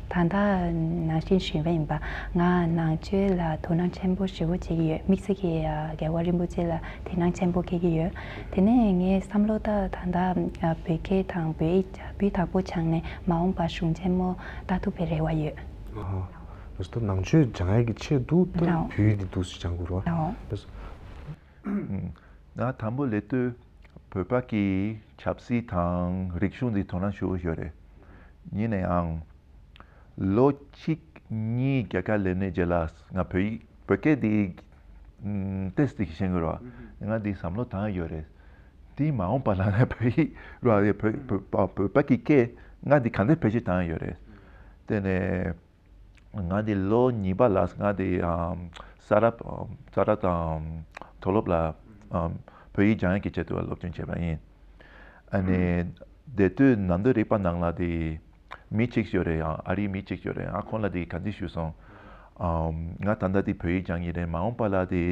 ད་ལྟ་ནང་བཞིན་ཞུས་པ་ཡིན་པ། ང་ནང་ཆོས་ལ་དོ་སྣང་ཆེན་པོ་ཞེ་པོ་བྱེད་ཀྱི་ཡོད། དམིགས་བསལ་གྱི་ཨ་རྒྱལ་བ་རིན་པོ་ཆེ་ལ་དོ་སྣང་ཆེན་པོ་སྐྱེ་གི་ཡོད། དེ་ནས་ངའི་བསམ་བློ་ད་ད་ལྟ་ཨ་བོད་སྐད་དང་བོད་ཡིག་སྤུས་དག་པོ་སྦྱངས་ནས་མ་འོངས་པ་གཞུང་ཆེན་མོ་ལྟ་ཐུབ་པའི་རེ་བ་ཡོད། ཨ། ལགས་སོ། ད་ནང་ཆོས་སྦྱང་ཡག་གི་ཆེད་དུ་ད་ལགས། བོད་ཡིག་འདི་འདུག་སེ་སྦྱང་དགོས་རོགས། ལགས། ལགས་སོ། ང་དང་པོ་སླེབས་དུས་བོད་པ་གི་ཆབ་སྲིད་དང་རིག་གཞུང་འདི་དོ་སྣང་ཞུ་གི་ཡོད་རེད། ཡིན་ནའང་ལོ་གཅིག་གཉིས་རྒྱ་གར་སླེབས་ནས་རྗེས་ལ་ང་བོད་ཡིག་བོད་སྐད་འདི་ཏོག་ཙམ་ཤེས་ཀྱི་རེད་བ། ང་འདི་བསམ་བློ་བཏང་ཡོད་རེད། འདི་མ་འོངས་པ་ལ་ནས་བོད་ཡིག་ར་བོད་བོད་བོད་པ་གི་སྐད་ང་འདི་ག་འདྲ་བེད་སྤྱོད་བཏང་ཡོད་རེད། དེ་ནས་ང་འདི་ལོ་གཉིས་པ་ལ་ང་འདི་ཨམ་ས་རབ་ཨམ་ས་རབ་དང་མཐོ་སློབ་ལ་ཨམ་བོད་ཡིག་སྦྱང་ཡག་གི་ཆེད་དུ་སློབ་སྦྱོང་བྱས་པ་ཡིན། ཨ་ནི་དེ་དུས་གནམ་བསྟན་རིག་པ་ནང་ལ་དེ་མི་གཅིག་ཡོད་རེད། ཡང་ཨ་རིའི་མི་གཅིག་ཡོད་རེད། ཨ་ཁོང་ལ་དེ་ག་འདྲ་ཞུས་སོང་། ཨམ་ང་ད་ལྟ་དེ་བོད་ཡིག་སྦྱང་གི་རེད། མ་འོངས་པ་ལ་དེ་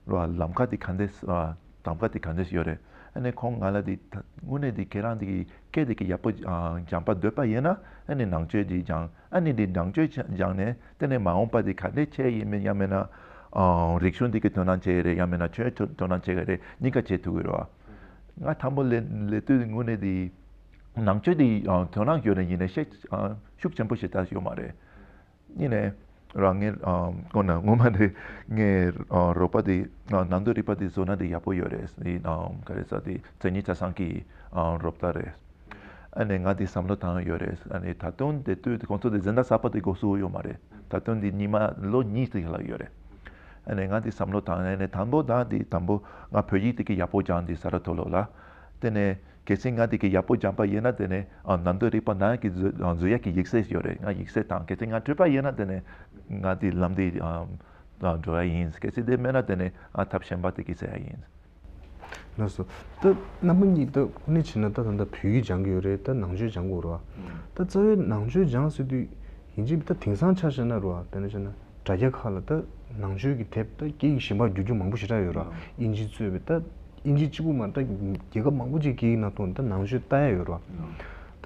ར་ལམ་ཁ་དེ་ག་འདྲ་ཨ་གདམ་ག་དེ་ག་འདྲ་ཡོད་རེད། ཨ་ནི་ཁོང་ང་ལ་དེ་ད་དངོས་གནས་དེ་ཁྱེད་རང་དེ་གི་སྐད་དེ་གི་ཡག་པོ་ཨ་སྦྱང་པ་འདོད་པ་ཡིན་ན་ཨ་ནི་ནང་ཆོས་དེ་སྦྱང་། ཨ་ནི་འདི་ནང་ཆོས་སྦྱང་ནས་དེ་ནས་མ་འོངས་པ་འདི་ག་འདྲས་བྱས་ཡིན་མིན་ཡང་མིན་ན་ཨང་རིག་གཞུང་འདི་གི་དོ་སྣང་བྱེད་ཀྱི་རེད། ཡང་མིན་ན་ཆོས་དོ་དོ་སྣང་བྱེད་ཀྱི་རེད། གཉིས་ཀ་བྱེད་ཐུབ་ཀྱི་རེད་བ། ང་དང་པོ་ལས་ལས་དུས་དངོས་གནས་འདི་ནང་ཆོས་འདི་ཨང་དོ་སྣང་ཡོད་ནས་ཡིན་ནའི་ཤེས་ཨང་ཤུགས་ཆེན་པོ་ཞིག་ད་ཡོད་མ་རེད། ཡིན་ནའི་རང་ངའི་ཨང་ཁོ་ན་ངོ་མ་འདི་ངའི་ཨང་རོགས་པ་འདི་ཨང་གནམ་བསྟན་རིག་པ་འདི་བཟོ་ན་འདི་ཡག་པོ་ཡོད་རེད། འདི་ཨང་ག་རེ་ཟ་འདི་མཚན་ཉིད་ཆ་ཚང་གི་ཨང་རོགས་པ་རེད། ཨ་ནི་ང་འདི་བསམ་བློ་བཏང་ཡོད་རེད། ཨ་ནི་ད་དུང་དེ་དུས་ཁོང་ཚོ་འདི་འཛིན་གྲྭ་གསར་པ་དེ་འགོ་བཙུགས་ཡོད་མ་རེད། ད་དུང་འདི་ཉི་མ་ལོ་གཉིས་ཙམ་ལྷག་ཡོད་རེད། ཨ་ནི་ང་འདི་བསམ་བློ་བཏང་ཨ་ནི་དང་པོ་དང་འདི་དང་པོ་ང་བོད་ཡིག་དེ་གི་ཡག་པོ་སྦྱང་འདི་ས་ར་མཐོ་སློབ་ལ། དེ་ནས་གལ་སྲིད་ང་འདི་གི་ཡག་པོ་སྦྱང་པ་ཡིན་ན་དེ་ནས་ཨ་གནམ་བསྟན་རིག་པ་ནང་གི་འཛུལ་ཨ་འཛུལ་ཡག་གི་ཡིག་ཚད་ཡོད་རེད། ང་ཡིག་ཚད་དང་གལ་སྲིད་ང་འགྲིག་པ་ཡིན་ན་དེ་ནས་ང་འདི་ལམ་འདི་ཨ་ཨ་འགྲོ་ཡ་ཡིན། གལ་སྲིད་དེ་མེད་ན་དེ་ནས་ཨ་ཐབས་གཞན་པ་དེ་གི་ཟེར་ཡ་ཡིན། ལགས་སོ། ད་རྣམ་པ་གཉིས་ད་དངོས་གནས་བྱས་ན་ད་ད་ལྟ་བོད་ཡིག་སྦྱང་གི་ཡོད་རེད། ད་ནང་ཆོས་སྦྱང་དགོས་རེད་བ། ད་རྩ་བའི་ནང་ཆོས་སྦྱང་ཟེར་དུས་ཡིན་གཅིག་ད་དེང་སང་ཆ་བཞག་ན་རེད་བ། དཔེར་ན་བྱས་ན་དྲ་རྒྱ་ཁག་ལ་ད་ནང་ཆོས་ཀྱི་དེབ་ད་སྐད་ཡིག་གཞན་པ་བསྒྱུར་རྒྱུ་མང་པོ་ཞེ་དྲག་ཡོད་རེད་བ། དབྱིན་ཇི་གཙོས་པའི་ད་དབྱིན་ཇི་གཅིག་པུ་མ་རེད། ད་རྒྱལ་ཁབ་མང་པོ་ཅིག་སྐད་ཡིག་ནང་དུ་ད་ནང་ཆོས་ལྟ་ཡ་ཡོད་རེད་བ། ད་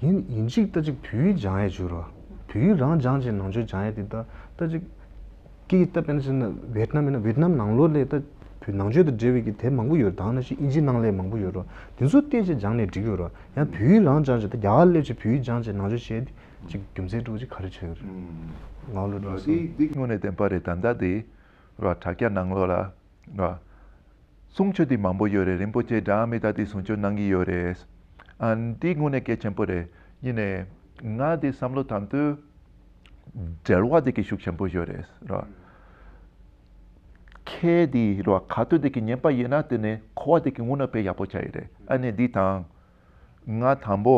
ཡིན་ཡིན་གཅིག་ད་ཅིག་བོད་ཡིག་སྦྱང་ཡ་བྱོས་རེད་བ། བོད་ཡིག་རང་སྦྱངས་བྱས་ནང་ཆོས་སྦྱང་ཡ་དེ་ད་ད་ཅིག་སྐད་ཡིག་ད་དཔེར་ན་བྱས་ན་ཝེ་ཏི་ནམ་ཡིན་ན་ཝེ་ཏི་ནམ་ནང་ལོགས་ལ་ད་བོད་ནང་ཆོས་དང་འབྲེལ་བའི་གི་དེབ་མང་པོ་ཡོད་རེད། ད་ནང་བཞིན་དབྱིན་ཇི་ནང་ལ་མང་པོ་ཡོད་རེད། དེ་ཚོ་བལྟས་བྱས་སྦྱངས་ནས་འགྲིག་གི་ཡོད་རེད། ཡང་བོད་ཡིག་རང་སྦྱངས་བྱས་ད་རྒྱ་གར་སླེབས་བྱས་བོད་ཡིག་སྦྱངས་བྱས་ནང་ཆོས་བཤད་དེ་ཅིག་རྒྱུ་མཚན་འདྲ་བོ་ཅིག་ག་རེ་ཆགས་ཀྱི་རེད། ང་ལོ་འགྲོ་སོང་། དེ་དེ་དངོས་གནས་བདེན་པ་རེད། ད་ལྟ་དེ་ར་དྲ་རྒྱ་ནང་ལོགས་ལ་ར་གསུང་ཆོས་དེ་མང་པོ་ཡོད་རེད། རིན་པོ་ཆེ་འབྲལ་མེད་ད་དེ་གསུང་ཆོས་གནང་གི་ཡོད་རེད། ཨ་འདི་དངོས་གནས་གལ་ཆེན་པོ་རེད། ཡིན་ནའི་ང་དེ་བསམ་བློ་བཏང་དུས་འབྲེལ་བ་དེ་གི་ཤུགས་ཆེན་པོ་ཡོད་རེད་ར། ཁྱེད་དེ་ར་ཁ་ཐུག་དེ་གི་ཉན་པ་ཡིན་ན་དེ་ནས་གོ་བ་དེ་གི་དངོས་གནས་དཔེ་ཡག་པོ་ཆགས་ཡི་རེད། ཨ་ནི་འདི་དང་ང་དང་པོ་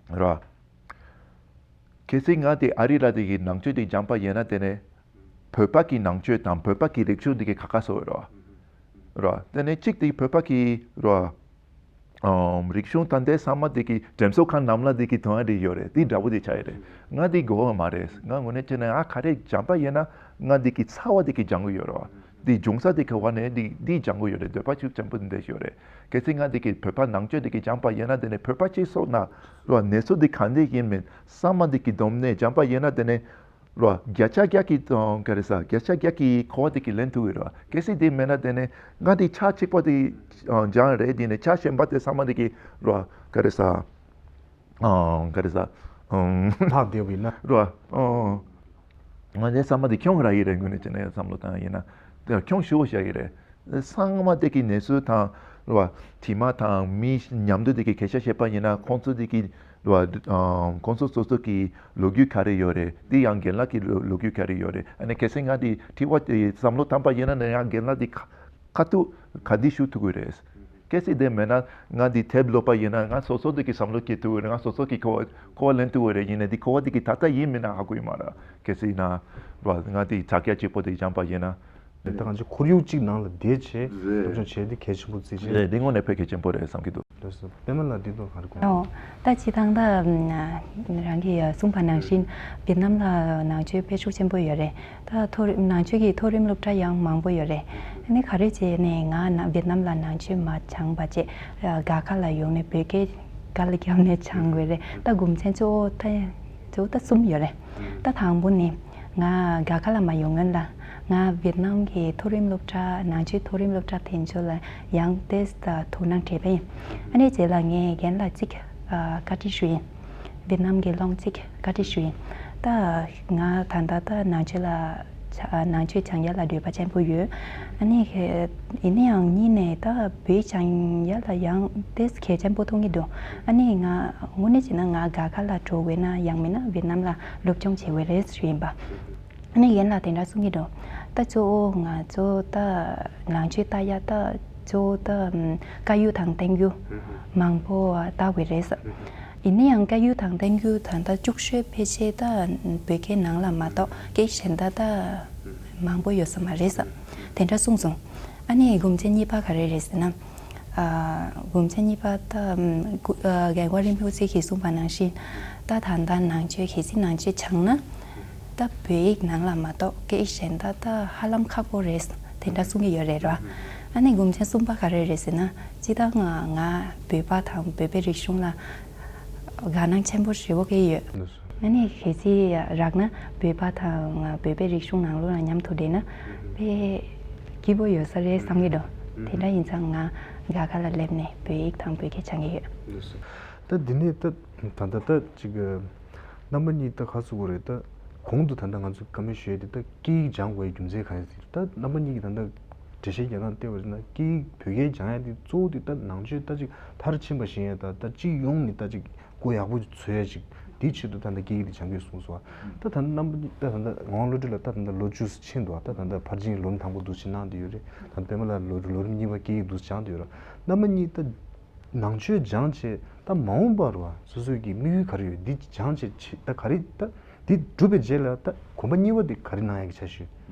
ར། གལ་སྲིད་ང་དེ་ཨ་རི་ལ་དེ་གི་ནང་ཆོས་དེ་སྦྱངས་པ་ཡིན་ན་དེ་ནས་བོད་པ་གི་ནང་ཆོས་དང་བོད་པ་གི་རིག་གཞུང་དེ་གི་ཁ་ཁ་སོ་ར། ར་དེ་ནས་གཅིག་དེ་བོད་པ་གི་ར། ཨམ། རིག་གཞུང་ད་ལྟའི་ཚང་མ་དེ་གི་འགྲེམས་ཚོགས་ཁང་ནང་ལ་དེ་གི་དོན་རེ་ཡོད་རེད། དེ་འདྲ་པོ་དེ་ཆགས་ཡོད་རེད། ང་དེ་དགོས་པ་མ་རེད། ང་དངོས་གནས་བྱས་ན་ཨ་ག་རེ་སྦྱངས་པ་ཡིན་ན་ང་དེ་གི་རྩ་བ་དེ་གི་སྦྱང་གི་ཡོད་རེད་བ། དེ་འབྱུང་ས་དེ་ག་བ་ནས་དེ་དེ་སྦྱང་གི་ཡོད་རེད། འདོད་པ་ཤུགས་ཆེན་པོ་འདི་འདྲ་ཡོད་རེད། གལ་སྲིད་ང་དེ་གི་བོད་པ་ནང་ཆོས་དེ་གི་སྦྱངས་པ་ཡིན་ན་དེ་ནས་བོད་པ་སྤྱི་ཚོགས་ནང་རོ་གནས་ཚུལ་དེ་ག་འདྲ་ཡིན་མིན་ཚང་མ་དེ་གི་སྡོམ་ནས་སྦྱངས་པ་ཡིན་ན་དེ་ནས་རོ་བརྒྱ་ཆ་བརྒྱ་གི་ཨང་ག་རེ་ཟ་བརྒྱ་ཆ་བརྒྱ་གི་གོ་བ་དེ་གི་ལེན་ཐུབ་ཀྱི་རེད་བ། གལ་སྲིད་དེ་མེད་ན་དེ་ནས་ང་དེ་ཆ་གཅིག་པོ་དེ་ཨང་སྦྱངས་རེད། དེ་ནས་ཆ་གཞན་པ་དེ་ཚང་མ་དེ་གི་རོ་ག་རེ་ཟ་ཨང་ག་རེ་ཟ་ཨང་ལྷག་བསྡད་པ་ཡིན་ན། རོ་ཨང་ང་དེ་ཚང་མ་དེ་ཁྱོང་ར་ཡི་རེད། དངོས་གནས་བྱས་ན་བསམ་བློ་བཏང་ཡིན་ན་དེ་ཁྱོང་ཞུ་བ་བྱ་ཡི་རེད། ཚང་མ་དེ་གི་གནས་ཚུལ་དང་རོ་དྲི་མ་དང་མི་མཉམ་དུ་དེ་གི་སྐད་ཆ་བཤད་པ་ཡིན་ན་ཁོང་ཚོ་དེ་གི་རོ་ཨང་ཁོང་ཚོ་སོ་སོ་གི་ལོ་རྒྱུས་ག་རེ་ཡོད་རེད། དེ་ཡང་རྒན་ལགས་ཀྱི་ལོ་ལོ་རྒྱུས་ག་རེ་ཡོད་རེད། ཨ་ནི་གལ་སྲིད་ང་དེ་དྲི་བ་དེ་བསམ་བློ་བཏང་པ་ཡིན་ན་ནི་ཡང་རྒན་ལགས་དེ་ཁ་ཁ་ཐུག་ག་དེ་ཞུ་ཐུབ་ཀྱི་རེད། གལ་སྲིད་དེ་མེད་ན་ང་དེ་དེབ་ཀློག་པ་ཡིན་ན་ང་སོ་སོ་དེ་གི་བསམ་བློ་སྐྱེ་ཐུབ་ཀྱི་རེད། ང་སོ་སོ་གི་གོ་བ་གོ་བ་ལེན་ཐུབ་ཀྱི་རེད། ཡིན་ནའི་དེ་གོ་བ་དེ་གི་ད་ལྟ་ཡིན་མིན་ན་ཧ་གོ་ཡི་མ་རེད། གལ་སྲིད་ན་རོ་ང་དེ་ཕྱག་རྒྱ་གཅིག་པོ་དེ་སྦྱངས་པ་ཡིན་ན། ད་གང་ཅི་ཁོར་ཡུག་གཅིག་ནང་ལ་བསྡད་བྱས་རེད། སློབ་སྦྱོང་བྱས་དེ་གལ་ཆེན་པོ་བརྩི་བྱས། རེད། འདི་དངོས་གནས་དཔེ་གལ་ཆེན་པོ་རེད་བསམ་གྱི་འདུག་ལགས་སོ། པད་མ་ལགས་འདི་ཐོག་ག་རེ་དགོངས། ཨོ། ད་སྤྱིར་བཏང་ད་རང་གིས་གསུངས་པ་ནང་བཞིན་ཝེད་ནམ་ལ་ནང་ཆོས་དཔེ་ཤུགས་ཆེན་པོ་ཡོད་རེད། ད་མཐོ་རིམ་ནང་ཆོས་ཀྱི་མཐོ་རིམ་སློབ་གྲྭ་ཡང་མང་པོ་ཡོད་རེད། ཨ་ནི་ག་རེ་བྱས་ནས་ང་ན་ཝེད་ནམ་ལ་ནང་ཆོས་མ་སྦྱངས་པ་བྱས་རྒྱ་གར་ལ་ཡོང་ནས་བོད་སྐད་ག་ལ་རྒྱབ་ནས་སྦྱངས་དགོས་རེད། ད་རྒྱུ་མཚན་གཙོ་བོ་ད་གཙོ་བོ་ད་གསུམ་ཡོད་རེད། ད་དང་པོ་ནི། ང་རྒྱ་གར་ལ་མ་ཡོང་སྔོན་ལ་ང་ཝེད་ནམ་གྱི་མཐོ་རིམ་སློབ་གྲྭ་ནང་ཆོས་མཐོ་རིམ་སློབ་གྲྭ་དེ་ཚོ་ལ་ཡང་ཏོག་ཙམ་དོ་སྣང་བྱས་པ་ཡིན། ཨ་ནི་རྗེས་ལ་ངས་རྒན་ལགས་གཅིག་ཨ་བཀའ་འདྲི་ཞུས་ཡིན། ཝེད་ནམ་གྱི་སློབ་དཔོན་གཅིག་བཀའ་འདྲི་ཞུས་ཡིན། ད་ང་ད་ལྟ་ད་ནང་ཆོས་ལ་ཆ་ནང་ཆོས་སྦྱང་ཡ་ལ་འདོད་པ་ཆེན་པོ་ཡོད། ཨ་ནི་ཡིན་ན་ཡང་གཉིས་ནས་ད་བོད་སྦྱང་ཡ་ལ་ཡང་ཏོག་ཙམ་གལ་ཆེན་པོ་མཐོང་གི་འདུག་ཨ་ནི་ང་དངོས་གནས་བྱས་ན་ང་རྒྱ་གར་ལ་འགྲོ་དགོས་ན་ཡང་མིན་ན་ཝེད་ནམ་ལ་སློབ་སྦྱོང་བྱེད་དགོས་རེད་ཞུས་ཡིན་པ། ཨ་ནི་རྒན་ལགས་དེ་འདྲ་གསུང་གི་འདུག་ད་གཙོ་བོ་ང་ཚོ་ད་ནང་ཆོས་ལྟ་ཡ་ད་གཙོ་བོ་ད་ཨམ་དཀར་ཡོལ་དང་བསྟན་འགྱུར་མང་པོ་ལྟ་དགོས་རེད་ཟེར། ཡིན་ན་ཡང་དཀར་ཡོལ་དང་བསྟན་འགྱུར་ད་ལྟ་བཅུ་གཅིག་ཕལ་ཆེར་ད་བོད་སྐད་ནང་ལ་མ་གཏོགས་སྐད་གཞན་དག་ད་མང་པོ་ཡོད་ས་མ་རེད་ཟེར། དེ་འདྲ་གསུངས་སོང་། ཨ་ནི་རྒྱུ་མཚན་གཉིས་པ་ག་རེ་རེད་ཟེར་ན། ཨ་རྒྱུ་མཚན་གཉིས་པ་ད་ཨམ་སྐུ་ཨ་རྒྱལ་བ་རིན་པོ་ཆེ་གིས་གསུངས་པ་ནང་བཞིན་ད་ད་ལྟ་ནང་ཆོས་གལ་སྲིད་ནང་ཆོས་སྦྱངས་ན་ད་བོད་ཡིག་ནང་ལ་མ་གཏོགས་སྐད་གཞན་དག་ད་ཧ་ལམ་ཁག་པོ་རེད་དེ་འདྲ་གསུང་གི་ཡོད་རེད་ར། ཨ་ནི་རྒྱུ་མཚན་གསུམ་པ་ག་རེ་རེད་ཟེར་ན་སྤྱིར་བཏང་ང་ང་བོད་པ་དང་བོད་པའི་རིག་གཞུང་ལ་དགའ་སྣང་ཆེན་པོ་ཞེ་པོ་སྐྱེ་ཡོད། ཨ་ནི་གལ་སྲིད་རག་ན་བོད་པ་དང་བོད་པའི་རིག་གཞུང་ནང་ལོགས་ལ་མཉམ་དུ་བསྡད་ན་དཔེ་སྐྱིད་པོ་ཡོད་ས་རེད་བསམ་གྱི་འདུག་དེ་འདྲ་ཡིན་ཙང་ང་རྒྱ་གར་ལ་སླེབས་ནས་བོད་ཡིག་དང་བོད་སྐད་སྦྱང་གི་ཡོད། ད་འདི་ནས་ད་ད་ད་ད་ཅིག་རྣམ་པ་གཉིས་ད་ག་ཟེར་དགོས་རེད། ད་གོང་དུ་ད་ལྟ་ང་ཚོས་བཀའ་མོལ་ཞུས་ཏེ་ད་སྐད་ཡིག་སྦྱང་དགོས་པའི་རྒྱུ་མཚན་གང་ཡིན་ཟེར་ད་རྣམ་པ་གཉིས་ཀྱིས་ད་ལྟ་འགྲེལ་བཤད་རྒྱག་སྟངས་བལྟས་པ་ཡིན་ན་སྐད་ཡིག་བོད་སྐད་སྦྱང་ཡ་དེ་གཙོ་བོ་དེ་ད་ནང་ཆོས་ད་ཅིག་མཐར་ཕྱིན་པ་ཞིག་ཡིན་ཡ་ད་ད་སྤྱི་ཡོངས་ནས་ད་ཅིག་གོ་ཡག་པོ་ཚོལ་ཡ་ཅིག་དེའི་ཆེད་དུ་ད་ལྟ་སྐད་ཡིག་དེ་སྦྱང་དགོས་གསུངས་སོང་། ད་ད་རྣམ་པ་གཉིས་ད་ད་ལྟ་ངག་དབང་བློ་གྲོས་ལགས་ད་ད་ལྟ་ལོ་བཅུ་ཕྱིན་འདུག་ད་ད་ལྟ་ཕར་ཕྱིན་ལོ་རིམ་དང་པོ་འདུག་སེ་གནང་བསྡད་ཡོད་རེད། ད་པད་མ་ལགས་ལོ་ལོ་རིམ་གཉིས་པ་སྐད་ཡིག་འདུག་སེ་སྦྱང་བསྡད་ཡོད་རེད། རྣམ་པ་གཉིས་ད་ནང་ཆོས་སྦྱངས་བྱས་ད་མ་འོངས་པར་བ་སོ་སོའི་གི་དམིགས་ཡུལ་ག་རེ་ཡོད། འདི་སྦྱངས་བྱས་ཆེ་ད་ག་རེ་ད་འདི་གྲུབ་པའི་རྗེས་ལ་ད་གོམ་པ་གཉིས་པ་འདི་ག་རེ་གནང་ཡག་གི་འཆར་གཞི་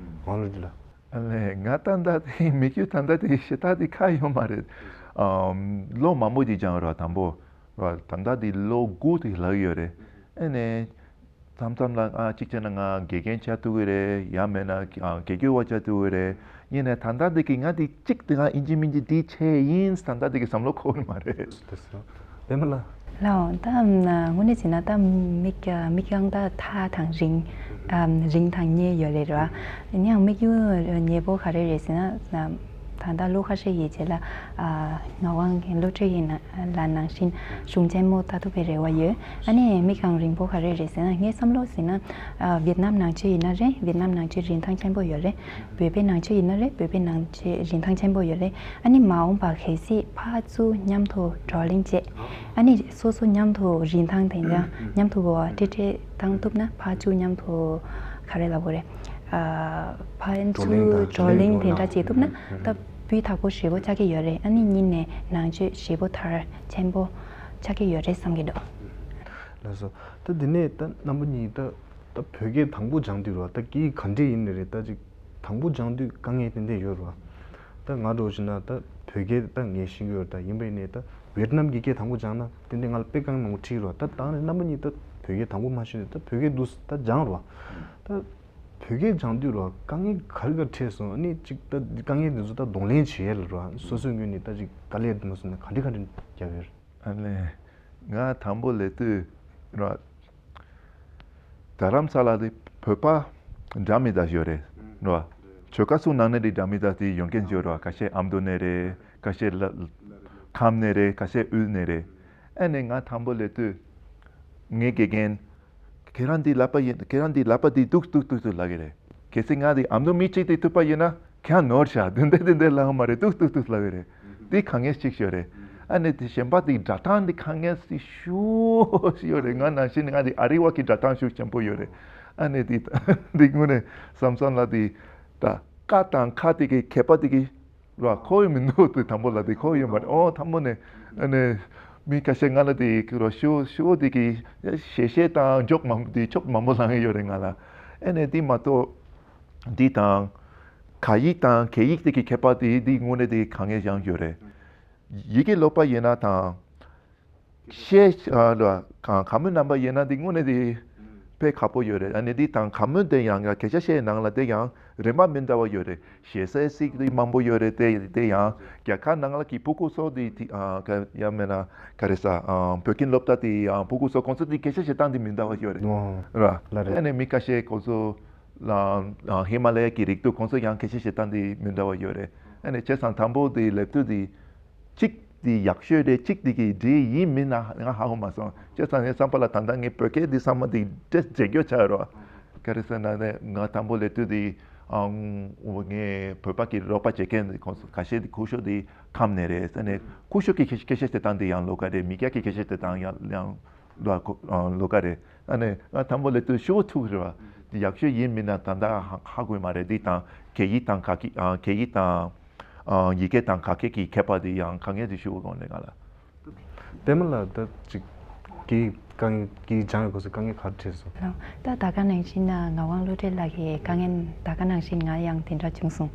ཡོད། ངག་དབང་བློ་གྲོས་ལགས། ཨ་ལས་ང་ད་ལྟ་དེ་དམིགས་ཡུལ་ད་ལྟ་དེ་ཞེ་དྲག་དེ་ཁ་ཡོད་མ་རེད། ཨམ་ལོ་མང་པོ་ཅིག་སྦྱངས་རོགས་དང་པོ་རོགས་ད་ལྟ་དེ་ལོ་དགུ་དེ་ལྷག་ཡོད་རེད། ཨ་ནས་མཚམས་མཚམས་ལ་ཨ་གཅིག་བྱས་ན་ང་དགེ་རྒན་ཆགས་ཐུབ་ཀྱི་རེད། ཡང་མེད་ན་ཨ་དགེ་སྐྱོར་བ་ཆགས་ཐུབ་ཀྱི་རེད། ཡིན་ནས་ད་ལྟ་དེ་གི་ང་དེ་གཅིག་དེ་ང་ཨིན་ཇི་མིན་ཇི་དེ་བྱས་ཡིན་ད་ལྟ་དེ་གི་བསམ་བློ་འཁོར་གི་མ་རེད། དེ་སོ། པད་མ་ལགས། ལགས་འོང་། ད་དངོས་གནས་བྱས་ན་ད་མིག་མིག་རྒྱང་ད་ཐག་དང་རིང་ཨམ་རིང་དང་ཉེ་ཡོད་རེད་ར། ཡིན་ཡང་དམིགས་ཡུལ་ཉེ་པོ་ག་རེ་རེད་ཟེར་ན་ད་ལྟ་ལོ་ཁ་ཤས་ཀྱི་རྗེས་ལ་ཨ་ངག་དབང་གི་བློ་གྲོས་ཡིན་ན་ལ་ནང་བཞིན་གཞུང་ཆེན་མོ་ལྟ་ཐུབ་པའི་རེ་བ་ཡོད། ཨ་ནི་མིག་རྒྱང་རིང་པོ་ག་རེ་རེད་ཟེར་ན་ངའི་བསམ་བློ་ཟེར་ན་ཨ་ཝེད་ནམ་ནང་ཆོས་ཡིན་ན་རེད། ཝེད་ནམ་ནང་ཆོས་རིན་ཐང་ཆེན་པོ་ཡོད་རེད། བོད་པའི་ནང་ཆོས་ཡིན་ན་རེད། བོད་པའི་ནང་ཆོས་རིན་ཐང་ཆེན་པོ་ཡོད་རེད། ཨ་ནི་མ་འོངས་པ་གལ་སྲིད་ཕར་ཚུར་མཉམ་དུ་བགྲོ་གླེང་བྱས། ཨ་ནི་སོ་སོ་མཉམ་དུ་རིན་ཐང་དེ་འདྲ་མཉམ་དུ་འཕྲི་སྤྲོད་བཏང་ཐུབ་ན་ཕར་ཚུར་མཉམ་དུ་ག་རེ་ལབ་དགོས་རེད། ཨ་ཕར་ཚུར་བགྲོ་གླེང་དེ་འདྲ་བྱེད་ཐུབ་ན་ད་སྤུས་དག་པོ་ཞེ་པོ་ཆགས་ཀྱི་ཡོད་རེད། ཨ་ནི་གཉིས་ནས་ནང་ཆོས་ཞེ་པོ་མཐར་ཕྱིན་པོ་ཆགས་ཀྱི་ཡོད་རེད་བསམ་གྱི་འདུག་ལགས་སོ། ད་འདི་ནས་ད་རྣམ་པ་གཉིས་ད་ད་བོད་སྐད་དང་པོ་སྦྱང་དུས་རོ་ད་སྐད་ཡིག་ག་འདྲས་ཡིན་ནི་རེད། ད་ཅིག་དང་པོ་སྦྱང་དུས་དཀའ་ངལ་ཏན་ཏན་ཡོད་རོ། ད་ ད་ང་འདྲ་བོ་ཞིག་ན་ད་བོད་སྐད་ད་ངས་ཤེས་ཀྱི་ཡོད། ད་ཡིན་པ་ཡིན་ནའི་ད་ཝེ་ཏི་ནམ་གྱི་སྐད་དང་པོ་སྦྱངས་ན་ཏན་ཏན་ང་ལ་དཔེ་དཀའ་ངལ་མང་པོ་འཕྲད་ཀྱི་རེད་བ། ད་ད་ནི་རྣམ་པ་གཉིས་ད་བོད་སྐད་དང་པོ་མ་ཤེས་ནས་ད་བོད་སྐད་འདུག་ད་སྦྱངས་རེད་བ། ད་བོད་སྐད་སྦྱང་དུས་རེད་བ། དཀའ་ངལ་ག་རེ་ག་རེ་འཕྲད་སོང་། ཨ་ནི་ཅིག་ད་དཀའ་ངལ་འདི་ཚོ་ད་གདོང་ལེན་བྱེད་ཡས་ལ་རེད་བ། སོ་སོའི་ངོས་ནས་ད་ཅིག་དཀའ་ལས་འདི་མ་སོང་ན་ག་འདྲ་ག་འདྲ་རྒྱབ་ཡོད་རེད། ཨ་ནི། ང་དང་པོ་སླེབས་དུས་ར། རྡ་རམ་ས་ལ་དེ་བོད་པ་འདྲ་མི་འདྲ་ཡོད་རེད་ར། ཆོལ་ཁ་གསུམ་ནང་ནས་དེ་འདྲ་མི་འདྲ་དེ་ཡོང་མཁན་ཡོད་ར། ཁ་ཤས་ཨ་མདོ་ནས་རེད། ཁ་ཤས་ལ་ཁམས་ནས་རེད། ཁ་ཤས་དབུས་ནས་རེད། ཨ་ནི་ང་དང་པོ་སླེབས་དུས་ངའི་དགེ་རྒན། ཁྱེད་རང་འདི་ལབ་པ་ཡིན། ཁྱེད་རང་འདི་ལབ་པ་འདི་འདུག་འདུག་འདུག་འདུག་ལབ་ཀྱི་རེད། གལ་སྲིད་ང་འདི་ཨ་མདོ་མི་གཅིག་དེ་ཐུག་པ་ཡིན་ན་ཁྱེད་རང་ནོར་བཞག་འདི་འདྲ་འདི་འདྲ་ལབ་མ་རེད། འདུག་འདུག་འདུག་ལབ་ཀྱི་རེད། འདི་དཀའ་ངལ་གཅིག་ཤོས་རེད། ཨ་ནི་དེ་གཞན་པ་དེ་སྒྲ་གདངས་འདི་དཀའ་ངལ་སི་ཤོས་ཤིག་ཡོད་རེད། ང་ནང་བཞིན་ང་འདི་ཨ་རི་བ་གི་སྒྲ་གདངས་ཤུགས་ཆེན་པོ་ཡོད་རེད། ཨ་ནི་དེ་འདི་དངོས་གནས་བསམ་བསམ་ལ་དེ་ད་ཀ་དང་ཁ་དེ་གི་ཁྱད་པར་དེ་གི་ར། ཁོ་ཡི་མི་འདུག་དེ་དང་པོ་ལ་དེ་ཁོ་ཡི་མ་རེད། ཨོ་དང་པོ་ནས་ཨ་ནི་མི་ཁ་ཤས་ང་ལ་དེ་ར་ཤོ་ཤོ་དེ་གི་ཞེ་ཞེ་དང་འཇོག་མང་དེ་ཆོག་མང་པོ་ལངས་ཡོད་རེད་ང་ལ། ཨ་ནི་དེ་མ་གཏོགས་འདི་དང་ཁ་ཡིག་དང་སྐད་ཡིག་དེ་གི་ཁྱད་པར་དེ་དེ་དངོས་གནས་དེ་དཀའ་ངལ་ཡང་ཡོད་རེད། ཡི་གེ་ཀློག་པ་ཡིན་ན་དང་། ཤེས་ཨ་ལ་གང་ག་མོ་རྣམ་པ་ཡིན་ན་འདི་དངོས་གནས་འདི་དཔེ་ཁག་པོ་ཡོད་རེད། ཨ་ནི་འདི་དང་ག་མོ་དེ་ཡང་སྐད་ཆ་བཤད་ནང་ལ་དེ་ཡང་རིམ་པ་མི་འདྲ་བ་ཡོད་རེད། ཞེ་ས་ཚིག་འདི་མང་པོ་ཡོད་རེད། དེ་དེ་ཡང་རྒྱལ་ཁབ་ནང་ལ་གི་ཕྲུ་གུ་ཚོ་འདི་དེ་ཨ་ག་ཡང་མེད་ན་ག་རེ་ས་ཨ་བོད་ཁྱིམ་སློབ་གྲྭ་དེ་ཡང་ཕྲུ་གུ་ཚོ་ཁོང་ཚོ་འདི་སྐད་ཆ་བཤད་སྟངས་འདི་མི་འདྲ་བ་ཡོད་རེད། ཨོ་ར། ལ་རེད། ཨ་ནི་མི་ཁ་ཤས་ཁོང་ཚོ་ལ་ཨ་ཧི་མ་ལ་ཡ་གི་རིགས་དུ་ཁོང་ཚོ་ཡང་སྐད་ཆ་བཤད་སྟངས་འདི་མི་འདྲ་བ་ཡོད་རེད། ཨ་ནི་བྱས་ཙང་དང་པོ་འདི་སླེབས་དུས་འདི། གཅིག་འདི་ཡག་ཤོས་རེད། གཅིག་འདི་གི་འདི་ཡིན་མིན་ན་ང་ཧ་གོ་མ་སོང་། བྱས་ཙང་ངའི་བསམ་པ་ལ་ད་ལྟ་ངའི་བོད་སྐད་འདི་ཚང་མ་འདི་འདྲེ་བརྗེད་འགྱོ་ཆགས་རོ། ག་རེ་ཟེར་ན་ནས་ང་དང་པོ་སླེབས་དུས་འདི་ཨང་ངའི་བོད་པ་གི་རོགས་པ་བྱེད་མཁན་འདི་ཁོང་ཚོ་ཁ་ཤས་འདི་ཁུ་ཤོ་འདི་ཁམས་ནས་རེད་ཟེར་ནས། ཁུ་ཤོ་གི་སྐད་སྐད་ཆ་བཤད་སྟངས་འདི་ཡང་ལོགས་ཀ་རེད། མི་སྐྱ་གི་སྐད་ཆ་བཤད་སྟངས་ཡང་ཡང་ལོགས་ཀ་རེད། ཨ་ནས་ང་དང་པོ་སླེབས་དུས་ཤོ་ཐུག་རེད་བ། འདི་ཡག་ཤོས་ཡིན་མིན་ན་ད་ལྟ་ཧ་ཧ་གོ་མ་རེད། འདི་དང་སྐད་ཡིག་དང་ག་གི་ཨ་སྐད་ཡིག་དང་། ཨ་ཡི་གེ་དང་ག་གེ་གི་ཁྱད་པར་དེ་ཡང་ག་ངེས་དེ་ཞུ་དགོས་རེད་ང་ལ། པད་མ་ལགས་ད་ཅིག་གི་དཀའ་ངལ་གི་སྦྱང་ཡོད་གོ་སོ་དཀའ་ངལ་ག་རེ་འཕྲད་སོང་། ལགས། ད་ད་ག་ནང་བཞིན་ན་ངག་དབང་བློ་གྲོས་ལགས་ཀྱི་དཀའ་ངལ་ད་ག་ནང་བཞིན་ང་ཡང་དེ་འདྲ་བྱུང་སོང་།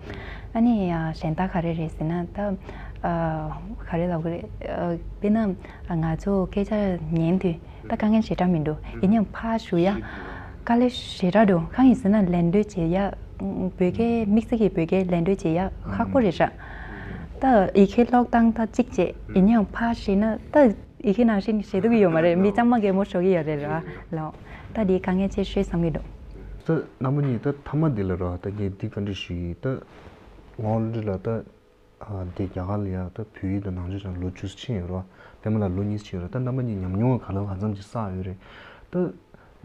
ཨ་ནི་ཡ་གཞན་དག་ག་རེ་རེད་ཟེར་ན་ད་ཨ་ག་རེ་ལབ་དགོས་རེད། ཨ་དཔེར་ན་ང་ཚོ་སྐད་ཆ་ཉན་དུས། ད་དཀའ་ངལ་ཞེ་དྲག་མི་འདུག་ཡིན་ཡང་ཕར་ཞུ་ཡ། དཀའ་ལས་ཞེ་དྲག་འདུག་གང་ཡིན་ཟེར་ན་ལན་འདེབས་བྱེད་ཡ། བོད་སྐད་དམིགས་བསལ་གྱི་བོད་སྐད་ལན་འདེབས་བྱེད་ཡ་ཁག་པོ་རེད་ཤག་ད་ཡི་གེ་ཀློག་སྟངས་ད་གཅིག་བྱས་ཡིན་ཡང་ཕར་ཞུས་ན་ད་ཡི་གེ་ནང་བཞིན་ཞེ་སྡུག་ཡོད་མ་རེད། མི་གཙང་མ་གད་མོ་ཤོར་གྱི་ཡོད་རེད་ར་ལོ། ད་འདི་དཀའ་ངལ་ཆེ་ཤོས་བསམ་གྱི་འདུག་ད་རྣམ་པ་གཉིས་ད་མཐའ་མ་འདི་ལ་ར་ད་ངས་འདི་བཀའ་འདྲི་ཞུ་ཡི་ད། ངག་དབང་བློ་གྲོས་ལགས་ད། ཨ་དེ་རྒྱ་གར་ལ་ཡ་ད་བོད་ཡིག་དང་ནང་ཆོས་སྦྱང་ལོ་བཅུ་ཕྱིན་ཡོད་རེད་བ། པད་མ་ལགས་ལོ་གཉིས་ཕྱིན་ཡོད་རེད། ད་རྣམ་པ་གཉིས་ཉམས་མྱོང་ག་ལ་གང་འཚམ་ཅིག་བསགས་ཡོད་རེད། ད་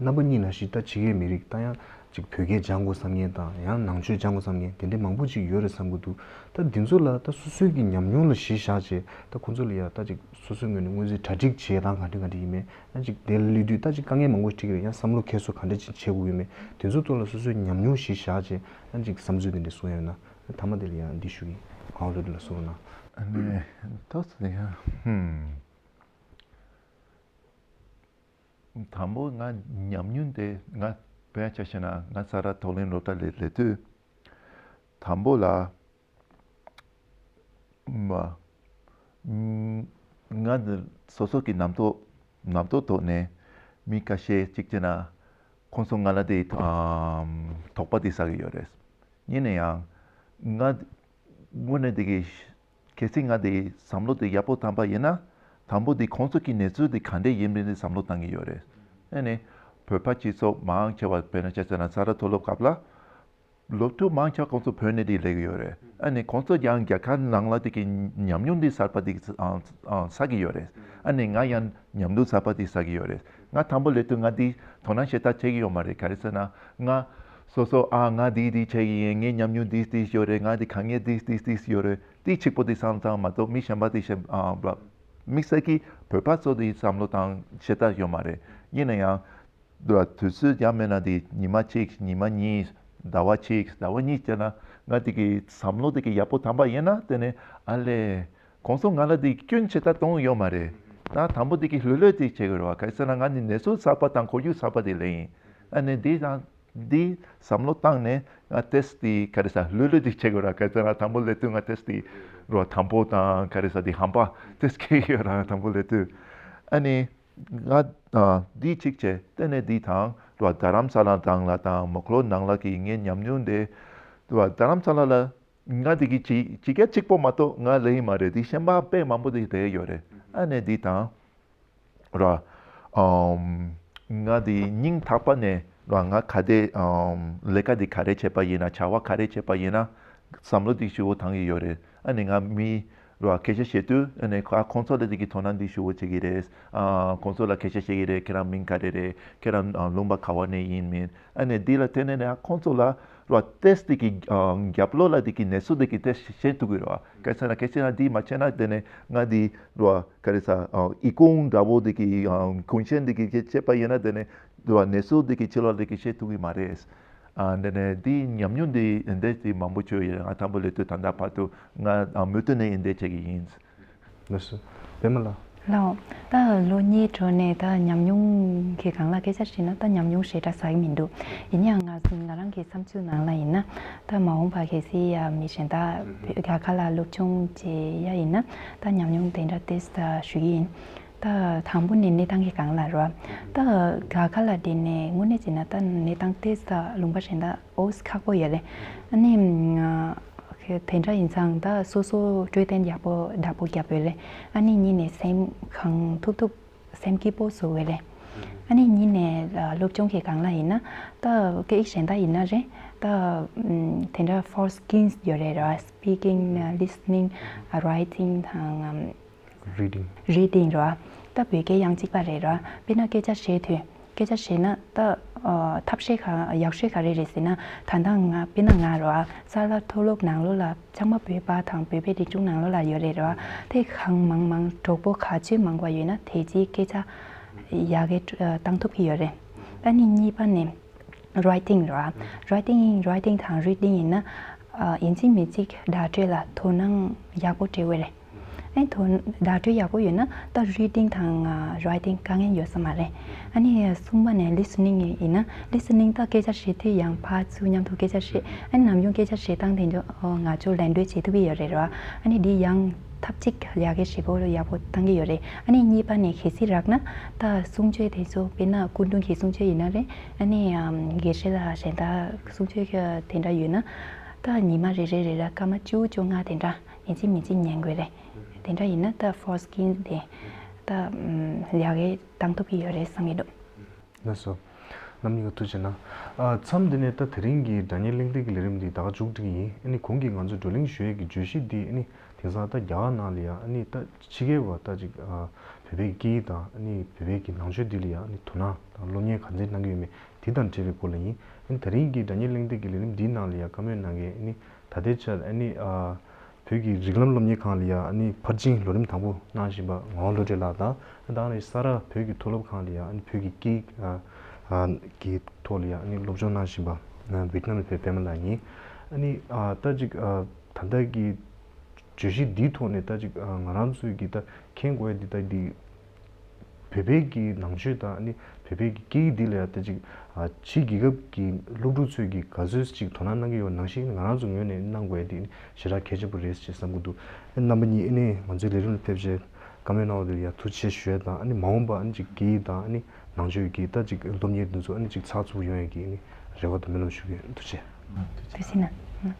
རྣམ་པ་གཉིས་ནང་བཞིན་ད་ཕྱི་རྒྱལ་མི་རིགས་ད་ཡང་ཅིག་བོད་སྐད་སྦྱང་དགོས་བསམ་མཁན་དང་ཡང་ནང་ཆོས་སྦྱང་དགོས་བསམ་མཁན་དེ་འདྲའི་མང་པོ་ཅིག་ཡོད་རེད་བསམ་གྱི་འདུག་ད་འདི་ཚོ་ལ་ད་སོ་སོའི་གི་ཉམས་མྱོང་ལ་གཞི་བཞག་བྱས་ད་ཁོང་ཚོ་ལ་ཡ་ད་ཅིག་སོ་སོའི་ངོས་ནས་དངོས་རྫས་གྲ་སྒྲིག་བྱས་དང་ག་འདྲ་ག་འདྲ་ཡིན་མིན་ཡང་ཅིག་དེ་ལ་སླེབས་དུས་ད་ཅིག་དཀའ་ངལ་མང་པོ་འཕྲད་ཀྱི་རེད། ཡང་བསམ་བློ་འཁྱེར་སོ་ག་འདྲ་ཅིག་བྱེད་དགོས་ཡོད་མེད་དེ་ཚོ་ཐོག་ལ་སོ་སོའི་ཉམས་མྱོང་གཞི་བཞག་བྱས་ཡང་ཅིག་བསམ་ཚུལ་དེ་འདྲ་གསུང་ཡ་ཡོད་ན། མཐའ་མ་དེ་ལ་ཡང་འདི་ཞུ་གི། ངག་དབང་བློ་གྲོས་ལ་གསུང་ན། ཨ་ནི་ཐོག་ཙམ་ཡང་ཧུམ། དང་པོ་ང་ཉམས་མྱོང་དེ་ང་དཔེ་ཆ་བཤད་ན་ང་ས་རཱ་མཐོ་རིམ་སློབ་གྲྭ་ལ་སླེབས་དུས་དང་པོ་ལ་མ་ང་འདི་སོ་སོ་གི་རྣམ་རྟོག་རྣམ་རྟོག་ཐོག་ནས་མི་ཁ་ཤས་གཅིག་བྱས་ན་ཁོང་ཚོ་ང་ལ་དེ་ཨམ་དོགས་པ་དེ་ཟ་གི་ཡོད་རེད། ཡིན་ན་ཡང་ང་དངོས་གནས་དེ་གི་གལ་སྲིད་ང་དེ་བསམ་བློ་དེ་ཡག་པོ་བཏང་པ་ཡིན་ན་དང་པོ་དེ་ཁོང་ཚོ་གི་གནས་ཚུལ་དེ་ག་འདྲས་ཡིན་མིན་དེ་བསམ་བློ་བཏང་གི་ཡོད་རེད། ཨ་ནི་བོད་པ་སྤྱི་ཚོགས་མང་ཆེ་བ་དཔེར་ན་ཆ་བཞག་ན་ས་རཱ་མཐོ་སློབ་སྐབས་ལ། སློབ་ཕྲུག་མང་ཆེ་བ་ཁོང་ཚོ་བོད་ནས་དེ་སླེབས་ཀྱི་ཡོད་རེད། ཨ་ནི་ཁོང་ཚོ་ཡང་རྒྱལ་ཁབ་ནང་ལ་དེ་གི་ཉམས་མྱོང་འདི་གསར་པ་དེ་ཨ་ཨ་བསགས་ཀྱི་ཡོད་རེད། ཨ་ནི་ང་ཡང་ཉམས་མྱོང་གསར་པ་དེ་བསགས་ཀྱི་ཡོད་རེད། ང་དང་པོ་སླེབས་དུས་ང་འདི་དོ་སྣང་ཞེ་དྲག་བྱེད་ཀྱི་ཡོད་མ་རེད། ག་རེ་ཟེར་ན་ང་སོ་སོ་ཨ་ང་འདི་འདི་བྱེད་ཀྱི་ཡིན། ངའི་ཉམས་མྱོང་འདི་འདི་ཡོད་རེད། ང་འདི་དཀའ་ངལ་འདི་འདི་འདི་ཡོད་རེད། དེ་གཅིག་པོ་དེ་བསམ་བློ་བཏང་མ་གཏོགས་མི་གཞན་པ་དེ་གཞན་ཨ་དམིགས་བསལ་གྱི་བོད་པ་ཚོ་དེ་བསམ་བློ་བཏང་ཞེ་དྲག་ཡོད་མ་རེད། ཡིན་ན་ཡང་། དུས་ཚོད་ཡང་མེད་ན་དེ་ཉི་མ་གཅིག་ཉི་མ་གཉིས་ཟླ་བ་གཅིག་ཟླ་བ་གཉིས་བྱས་ན་ང་དེ་གི་བསམ་བློ་དེ་གི་ཡག་པོ་བཏང་པ་ཡིན་ན་དེ་ནས་ཨ་ལས་ཁོང་ཚོ་ང་ལ་དེ་སྐྱོན་ཆེ་ད་གཏོང་ཡོད་མ་རེད། ད་དང་པོ་དེ་གི་ལྷོད་ལྷོད་དེ་བྱེད་དགོས་རེད་བ། ག་རེ་ཟེར་ན་ང་ནི་གནས་ཚུལ་གསར་པ་དང་ཁོར་ཡུག་གསར་པ་དེ་ལ་ཡིན། ཨ་ནི་དེ་དང་ འདི་བསམ་བློ་བཏང་ནས་ང་ཏེ་སི་འདི་ག་རེ་ཟ་ལྷོད་ལྷོད་འདི་བྱེད་དགོས་ར། ག་ཚོད་ར་དང་པོ་སླེབས་དུས་ང་ཏེ་སི་འདི་རོ་དང་པོ་དང་ག་རེ་ཟ་འདི་ཧམ་པ་ཏེ་སི་ཁེ་ཡོད་ར་དང་པོ་སླེབས་དུས། ཨ་ནི་ང་འདི་གཅིག་བྱས་ཏེ་ནས་འདི་དང་རོ་རྡ་རམ་ས་ལ་དང་ལ་དང་མོག་ལོ་ནང་ལ་གི་ངའི་ཉམས་མྱོང་དེ་རོ་རྡ་རམ་ས་ལ་ལ་ང་འདི་གི་ཅི་ཅི་ག་གཅིག་པོ་མ་གཏོགས་ང་ལེ་ཡི་མ་རེད། འདི་གཞན་པ་དཔེ་མང་པོ་འདི་དེ་ཡོད་རེད། ཨ་ནི་འདི་དང་ར། ཨམ། ང་དེ་སྙིང་ཐག་པ་ནས་ར་ང་ག་དེ་ཨམ་ལས་ཀ་དེ་ག་རེ་བྱེད་པ་ཡིན་ན་བྱ་བ་ག་རེ་བྱེད་པ་ཡིན་ན་བསམ་བློ་དེ་ཞུ་བོ་བཏང་གི་ཡོད་རེད། ཨ་ནི་ང་མི་ར་སྐད་ཆ་བཤད་དུས་ཨ་ནི་ཁ་ཁོང་ཚོ་ལ་དེ་གི་དོ་སྣང་དེ་ཞུ་བོ་བྱེད་ཀྱི་རེད། ཨ་ཁོང་ཚོ་ལ་སྐད་ཆ་བཤད་ཀྱི་རེད། ཁྱེད་རང་མིང་ག་རེ་རེད། ཁྱེད་རང་ཨ་ལུང་པ་ག་བ་ནས་ཡིན་མིན། ཨ་ནི་དེ་ལ་བརྟེན་ནས་ནས་ཁོང་ཚོ་ལ་ར་ཏེ་སི་དེ་གི་ཨ་རྒྱབ་ལོགས་ལ་དེ་གི་གནས་ཚུལ་དེ་གི་ཏེ་སི་ཤེས་ཐུབ་ཀྱི་རེད་བ། གལ་སྲིད་ན་གལ་སྲིད་ན་འདི་མ་བྱས་ན་དེ་ནས་ང་འདི་ར་ག་རེ་ཟ་ཨ་ཨི་ཀུང་འདྲ་བོ་དེ་གི་ཨ་གུང་ཤན་དེ་གི་བྱེད་པ་ཡིན་ན་དེ་ནས་ར་གནས་ཚུལ་དེ་གི་ཕྱི་ལོགས་དེ་གི་ཤེས་ཐུབ་ཀྱི་མ་རེད། ཨ་དེ་ནས་འདི་ཉམས་མྱོང་འདི་འདི་དེ་མང་པོ་བྱོས་ཡོད། ང་དང་པོ་ལས་དུས་ད་ལྟ་བར་དུ་ང་ཨ་མུ་མཐུད་ནས་འདི་བྱེད་ཀྱི་ཡིན། ལགས་སོ། པད་མ་ལགས། ལགས། ད་ལོ་གཉིས་འགྲོ་ནས་ད་ཉམས་མྱོང་གི་སྒང་ལ་སྐད་ཆ་དྲིས་ན་ད་ཉམས་མྱོང་ཞེ་དྲག་ཟ་གི་མི་འདུག་ཡིན་ཡང་ང་ང་རང་གི་བསམ་ཚུལ་ནང་ལ་ཡིན་ན་ད་མ་འོངས་པ་གལ་སྲིད་ཡ་མི་གཞན་དག་བོད་རྒྱ་གར་ལ་སློབ་སྦྱོང་བྱེད་ཡ་ཡིན་ན་ད་ཉམས་མྱོང་དེ་འདྲ་ཏོག་ཙམ་ཞུ་གི་ཡིན། ད་དང་པོ་ནས་གནས་སྟངས་ཀྱི་སྒང་ལ་རོ། ད་རྒྱ་གར་ལ་བསྡད་ནས་དངོས་གནས་བྱས་ན་ད་གནས་སྟངས་ཏོག་ཙམ་ལུང་པ་གཞན་དག་ཨོ་ཁག་པོ་ཡོད་རེད། ཨ་ནི། དེ་འདྲ་ཡིན་ཙང་ད་སོ་སོ་འཕྲོད་བསྟེན་ཡག་པོ་བདག་པོ་རྒྱབ་ཡོད་རེད། ཨ་ནི་གཉིས་ནས་སེམས་གང་ཐུབ་ཐུབ་སེམས་སྐྱིད་པོ་བཟོ་འོས་རེད། ཨ་ནི་གཉིས་ནས་སློབ་སྦྱོང་གི་སྒང་ལ་ཡིན་ན་ད་སྐད་ཡིག་གཞན་དག་ཡིན་ན་རེད། ད་དེ་འདྲ་ཕོར་སི་ཀིལ་སི་ཡོད་རེད་ར། སི་པི་ཀིང་ལི་སི་ནིང་རའི་ཊིང་དང་། རི་ཌིང་། རི་ཌིང་ར། ད་བོད་སྐད་ཡང་གཅིག་པ་རེད་ར། དཔེར་ན་སྐད་ཆ་བཤད་དུས། སྐད་ཆ་བཤད་ན་ད་ཨ་ཐབས་ཤེས་ག་ཡག་ཤོས་ག་རེ་རེད་ཟེར་ན། ད་ལྟ་ང་དཔེར་ན་ང་ར་ས་ལ་མཐོ་སློབ་ནང་ལོགས་ལ་ཚང་མ་བོད་པ་དང་བོད་པའི་རིག་གཞུང་ནང་ལོགས་ལ་ཡོད་རེད་ར། དེ་གང་མང་མང་གྲོགས་པོ་ག་ཚོད་མང་པ་ཡོད་ན་དེ་ཅིག་སྐད་ཆ་ཡག་གེ་བཏང་ཐུབ་ཀྱི་ཡོད་རེད། ད་ནི་གཉིས་པ་ནས། རའི་ཊིང་ར། རའི་ཊིང་རའི་ཊིང་དང་རི་ཌིང་ཡིན་ན། ཨ་ཡིན་གཅིག་མིན་གཅིག་བརྡ་སྤྲོད་ལ་དོ་སྣང་ཡག་པོ་སྤྲད་དགོས་རེད། ཨེ་དོ་བརྡ་སྤྲོད་ཡག་པོ་ཡོད་ན་ད་རི་ཌིང་དང་རའི་ཊིང་དཀའ་ངལ་ཡོད་ས་མ་རེད། ཨ་ནི་གསུམ་པ་ནས་ལི་སི་ནིང་ཡིན་ན་ལི་སི་ནིང་ད་སྐད་ཆ་བཤད་དུས་ཡང་ཕར་ཚུར་མཉམ་དུ་སྐད་ཆ་བཤད། ཨ་ནི་ནམ་རྒྱུན་སྐད་ཆ་བཤད་སྟངས་དེ་ཚོ་ང་ཚོ་ལེན་འདོད་བྱེད་ཐུབ་ཀྱི་ཡོད་རེད་ར། ཨ་ནི་འདི་ཡང་ཐབས་ཅིག་ཡག་གེ་ཞེ་པོ་ཡག་པོ་བཏང་གི་ཡོད་རེད། ཨ་ནི་གཉིས་པ་ནས་གལ་སྲིད་རག་ན་ད་གསུང་ཆོས་དེ་ཚོ་དཔེར་ན་སྐུ་མདུན་གྱི་གསུང་ཆོས་ཡིན་ན་རེད། ཨ་ནི་ཨམ་དགེ་བཤེས་ལགས་གཞན་དག་གསུང་ཆོས་དེ་འདྲ་ཡོད་ན་ད་ཉི་མ་རེ་རེ་རེ་ལ་སྐར་མ་བཅུ་བཅོ་ལྔ་དེ་འདྲ་ཡིན་གཅིག་མིན་གཅིག་ཉན་དགོས་རེད། དེ་འདྲ་ཡིན་ན་ད་ཕོར་སི་ཀིལ་སི་དེ་ད་ཨམ་ཡག་གེ་བཏང་ཐུབ་ཀྱི་ཡོད་རེད་བསམ་གྱི་འདུག་ལགས་སོ། རྣམ་གཉིས་ཀ་ཐུགས་རྗེ་གནང་། ཨ་མཚམས་འདི་ནས་ད་དེ་རིང་གི་སྒྲ་སྙན་གླེང་སྟེགས་ཀྱི་ལས་རིམ་འདི་ད་ག་མཇུག་སྒྲིལ་གྱི་ཡིན། ཨ་ནི་གོང་གི་ང་ཚོ་བགྲོ་གླེང་ཞུ་ཡས་ཀྱི་བརྗོད་གཞི་འདི་ཨ་ནི་དེང་སང་ད་རྒྱ་གར་ནང་ལ་ཡ་ཨ་ནི་ད་ཕྱི་རྒྱལ་བ་ད་ཅིག་ཨ་བོད་པའི་སྐད་ཡིག་དང་ཨ་ནི་བོད་པའི་གི་ནང་ཆོས་འདི་ལ་ཡ་ཨ་ནི་དོ་སྣང་དང་སློབ་གཉེར་ག་འདྲས་གནང་གི་ཡོད་མེད་དེ་དང་འབྲེལ་བའི་སྐོར་ལ་ཡིན། ཨ་ནི་དེ་རིང་གི་སྒྲ་སྙན་གླེང་སྟེགས་ཀྱི་ལས་རིམ་འདིའི་ནང་ལ་ཡ་བཀའ་མོལ་གནང་མཁན་ཨ་ནི་ད་ལྟའི་ཆར་ཨ་ནི་ཨ་བོད་ཀྱི་རིགས་ལམ་སློབ་གཉེར་ཁང་ལ་ཡ་ཨ་ནི་ཕར་ཕྱིན་ལོ་རིམ་དང་པོ་གནང་བཞིན་པ་ངག་དབང་བློ་གྲོས་ལགས་དང་། ད་ནི་ས་རཱ་བོད་ཀྱི་མཐོ་སློབ་ཁང་ལ་ཡ་ཨ་ནི་བོད་ཀྱི་སྐད་ཡིག་ཨ་ཨ་གི་ཐོག་ལ་ཡ་ཨ་ནི་སློབ་སྦྱོང་གནང་བཞིན་པ་ཨ་ཝི་ཏི་ནམ་ལ་བོད་པད་མ་ལགས་ཡིན། ཨ་ནི་ཨ་ད་ཅིག་ཨ་ད་ལྟ་གི་བརྗོད་གཞི་འདིའི་ཐོག་ནས་ད་ཅིག་ཨ་ང་རང་ཚོའི་གི་ད་མཁྱེན་དགོས་ཡ་འདི་ད་འདི། བོད་པའི་གི་ནང་ཆོས་དང་ཨ་ནི་བོད་པའི་གི་སྐད་ཡིག་འདི་ལ་ཡ་ད་ཅིག་ཨ་ཕྱི་རྒྱལ་ཁབ་ཀྱི་སློབ་ཕྲུག་ཚོས་ཀྱི་ག་ཚོད་ཅིག་དོ་སྣང་གནང་གི་ཡོད་ནང་བཞིན་ང་རང་ཚོ་ངོས་ནས་གནང་དགོས་ཡ་འདི་ཞེ་དྲག་གལ་ཆེན་པོ་རེད་ཅེས་བསམ་གྱི་འདུག་ཨ་རྣམ་པ་གཉིས་ཨ་ནི་ང་ཚོའི་ལས་རིམ་ལ་ཕེབས་བྱས་བཀའ་མོལ་གནང་བ་འདི་ལ་ཡ་ཐུགས་རྗེ་ཆེ་ཞུ་ཡ་དང་ཨ་ནི་མ་འོངས་པ་ཨ་ནི་ཅིག་སྐད་ཡིག་དང་ཨ་ནི་ནང་ཆོས་ཀྱི་ད་ཅིག་སློབ་གཉེར་འདི་ཚོ་ཨ་ནི་ཅིག་ཚགས་ཚུད་ཡོང་ཡ་གི་ཨ་ནི་རེ་བ་དང་སྨོན་ལམ་ཞུ་གི་ཡོད། ཐུགས་རྗེ་ཆེ། ཐུགས་རྗེ་གནང་།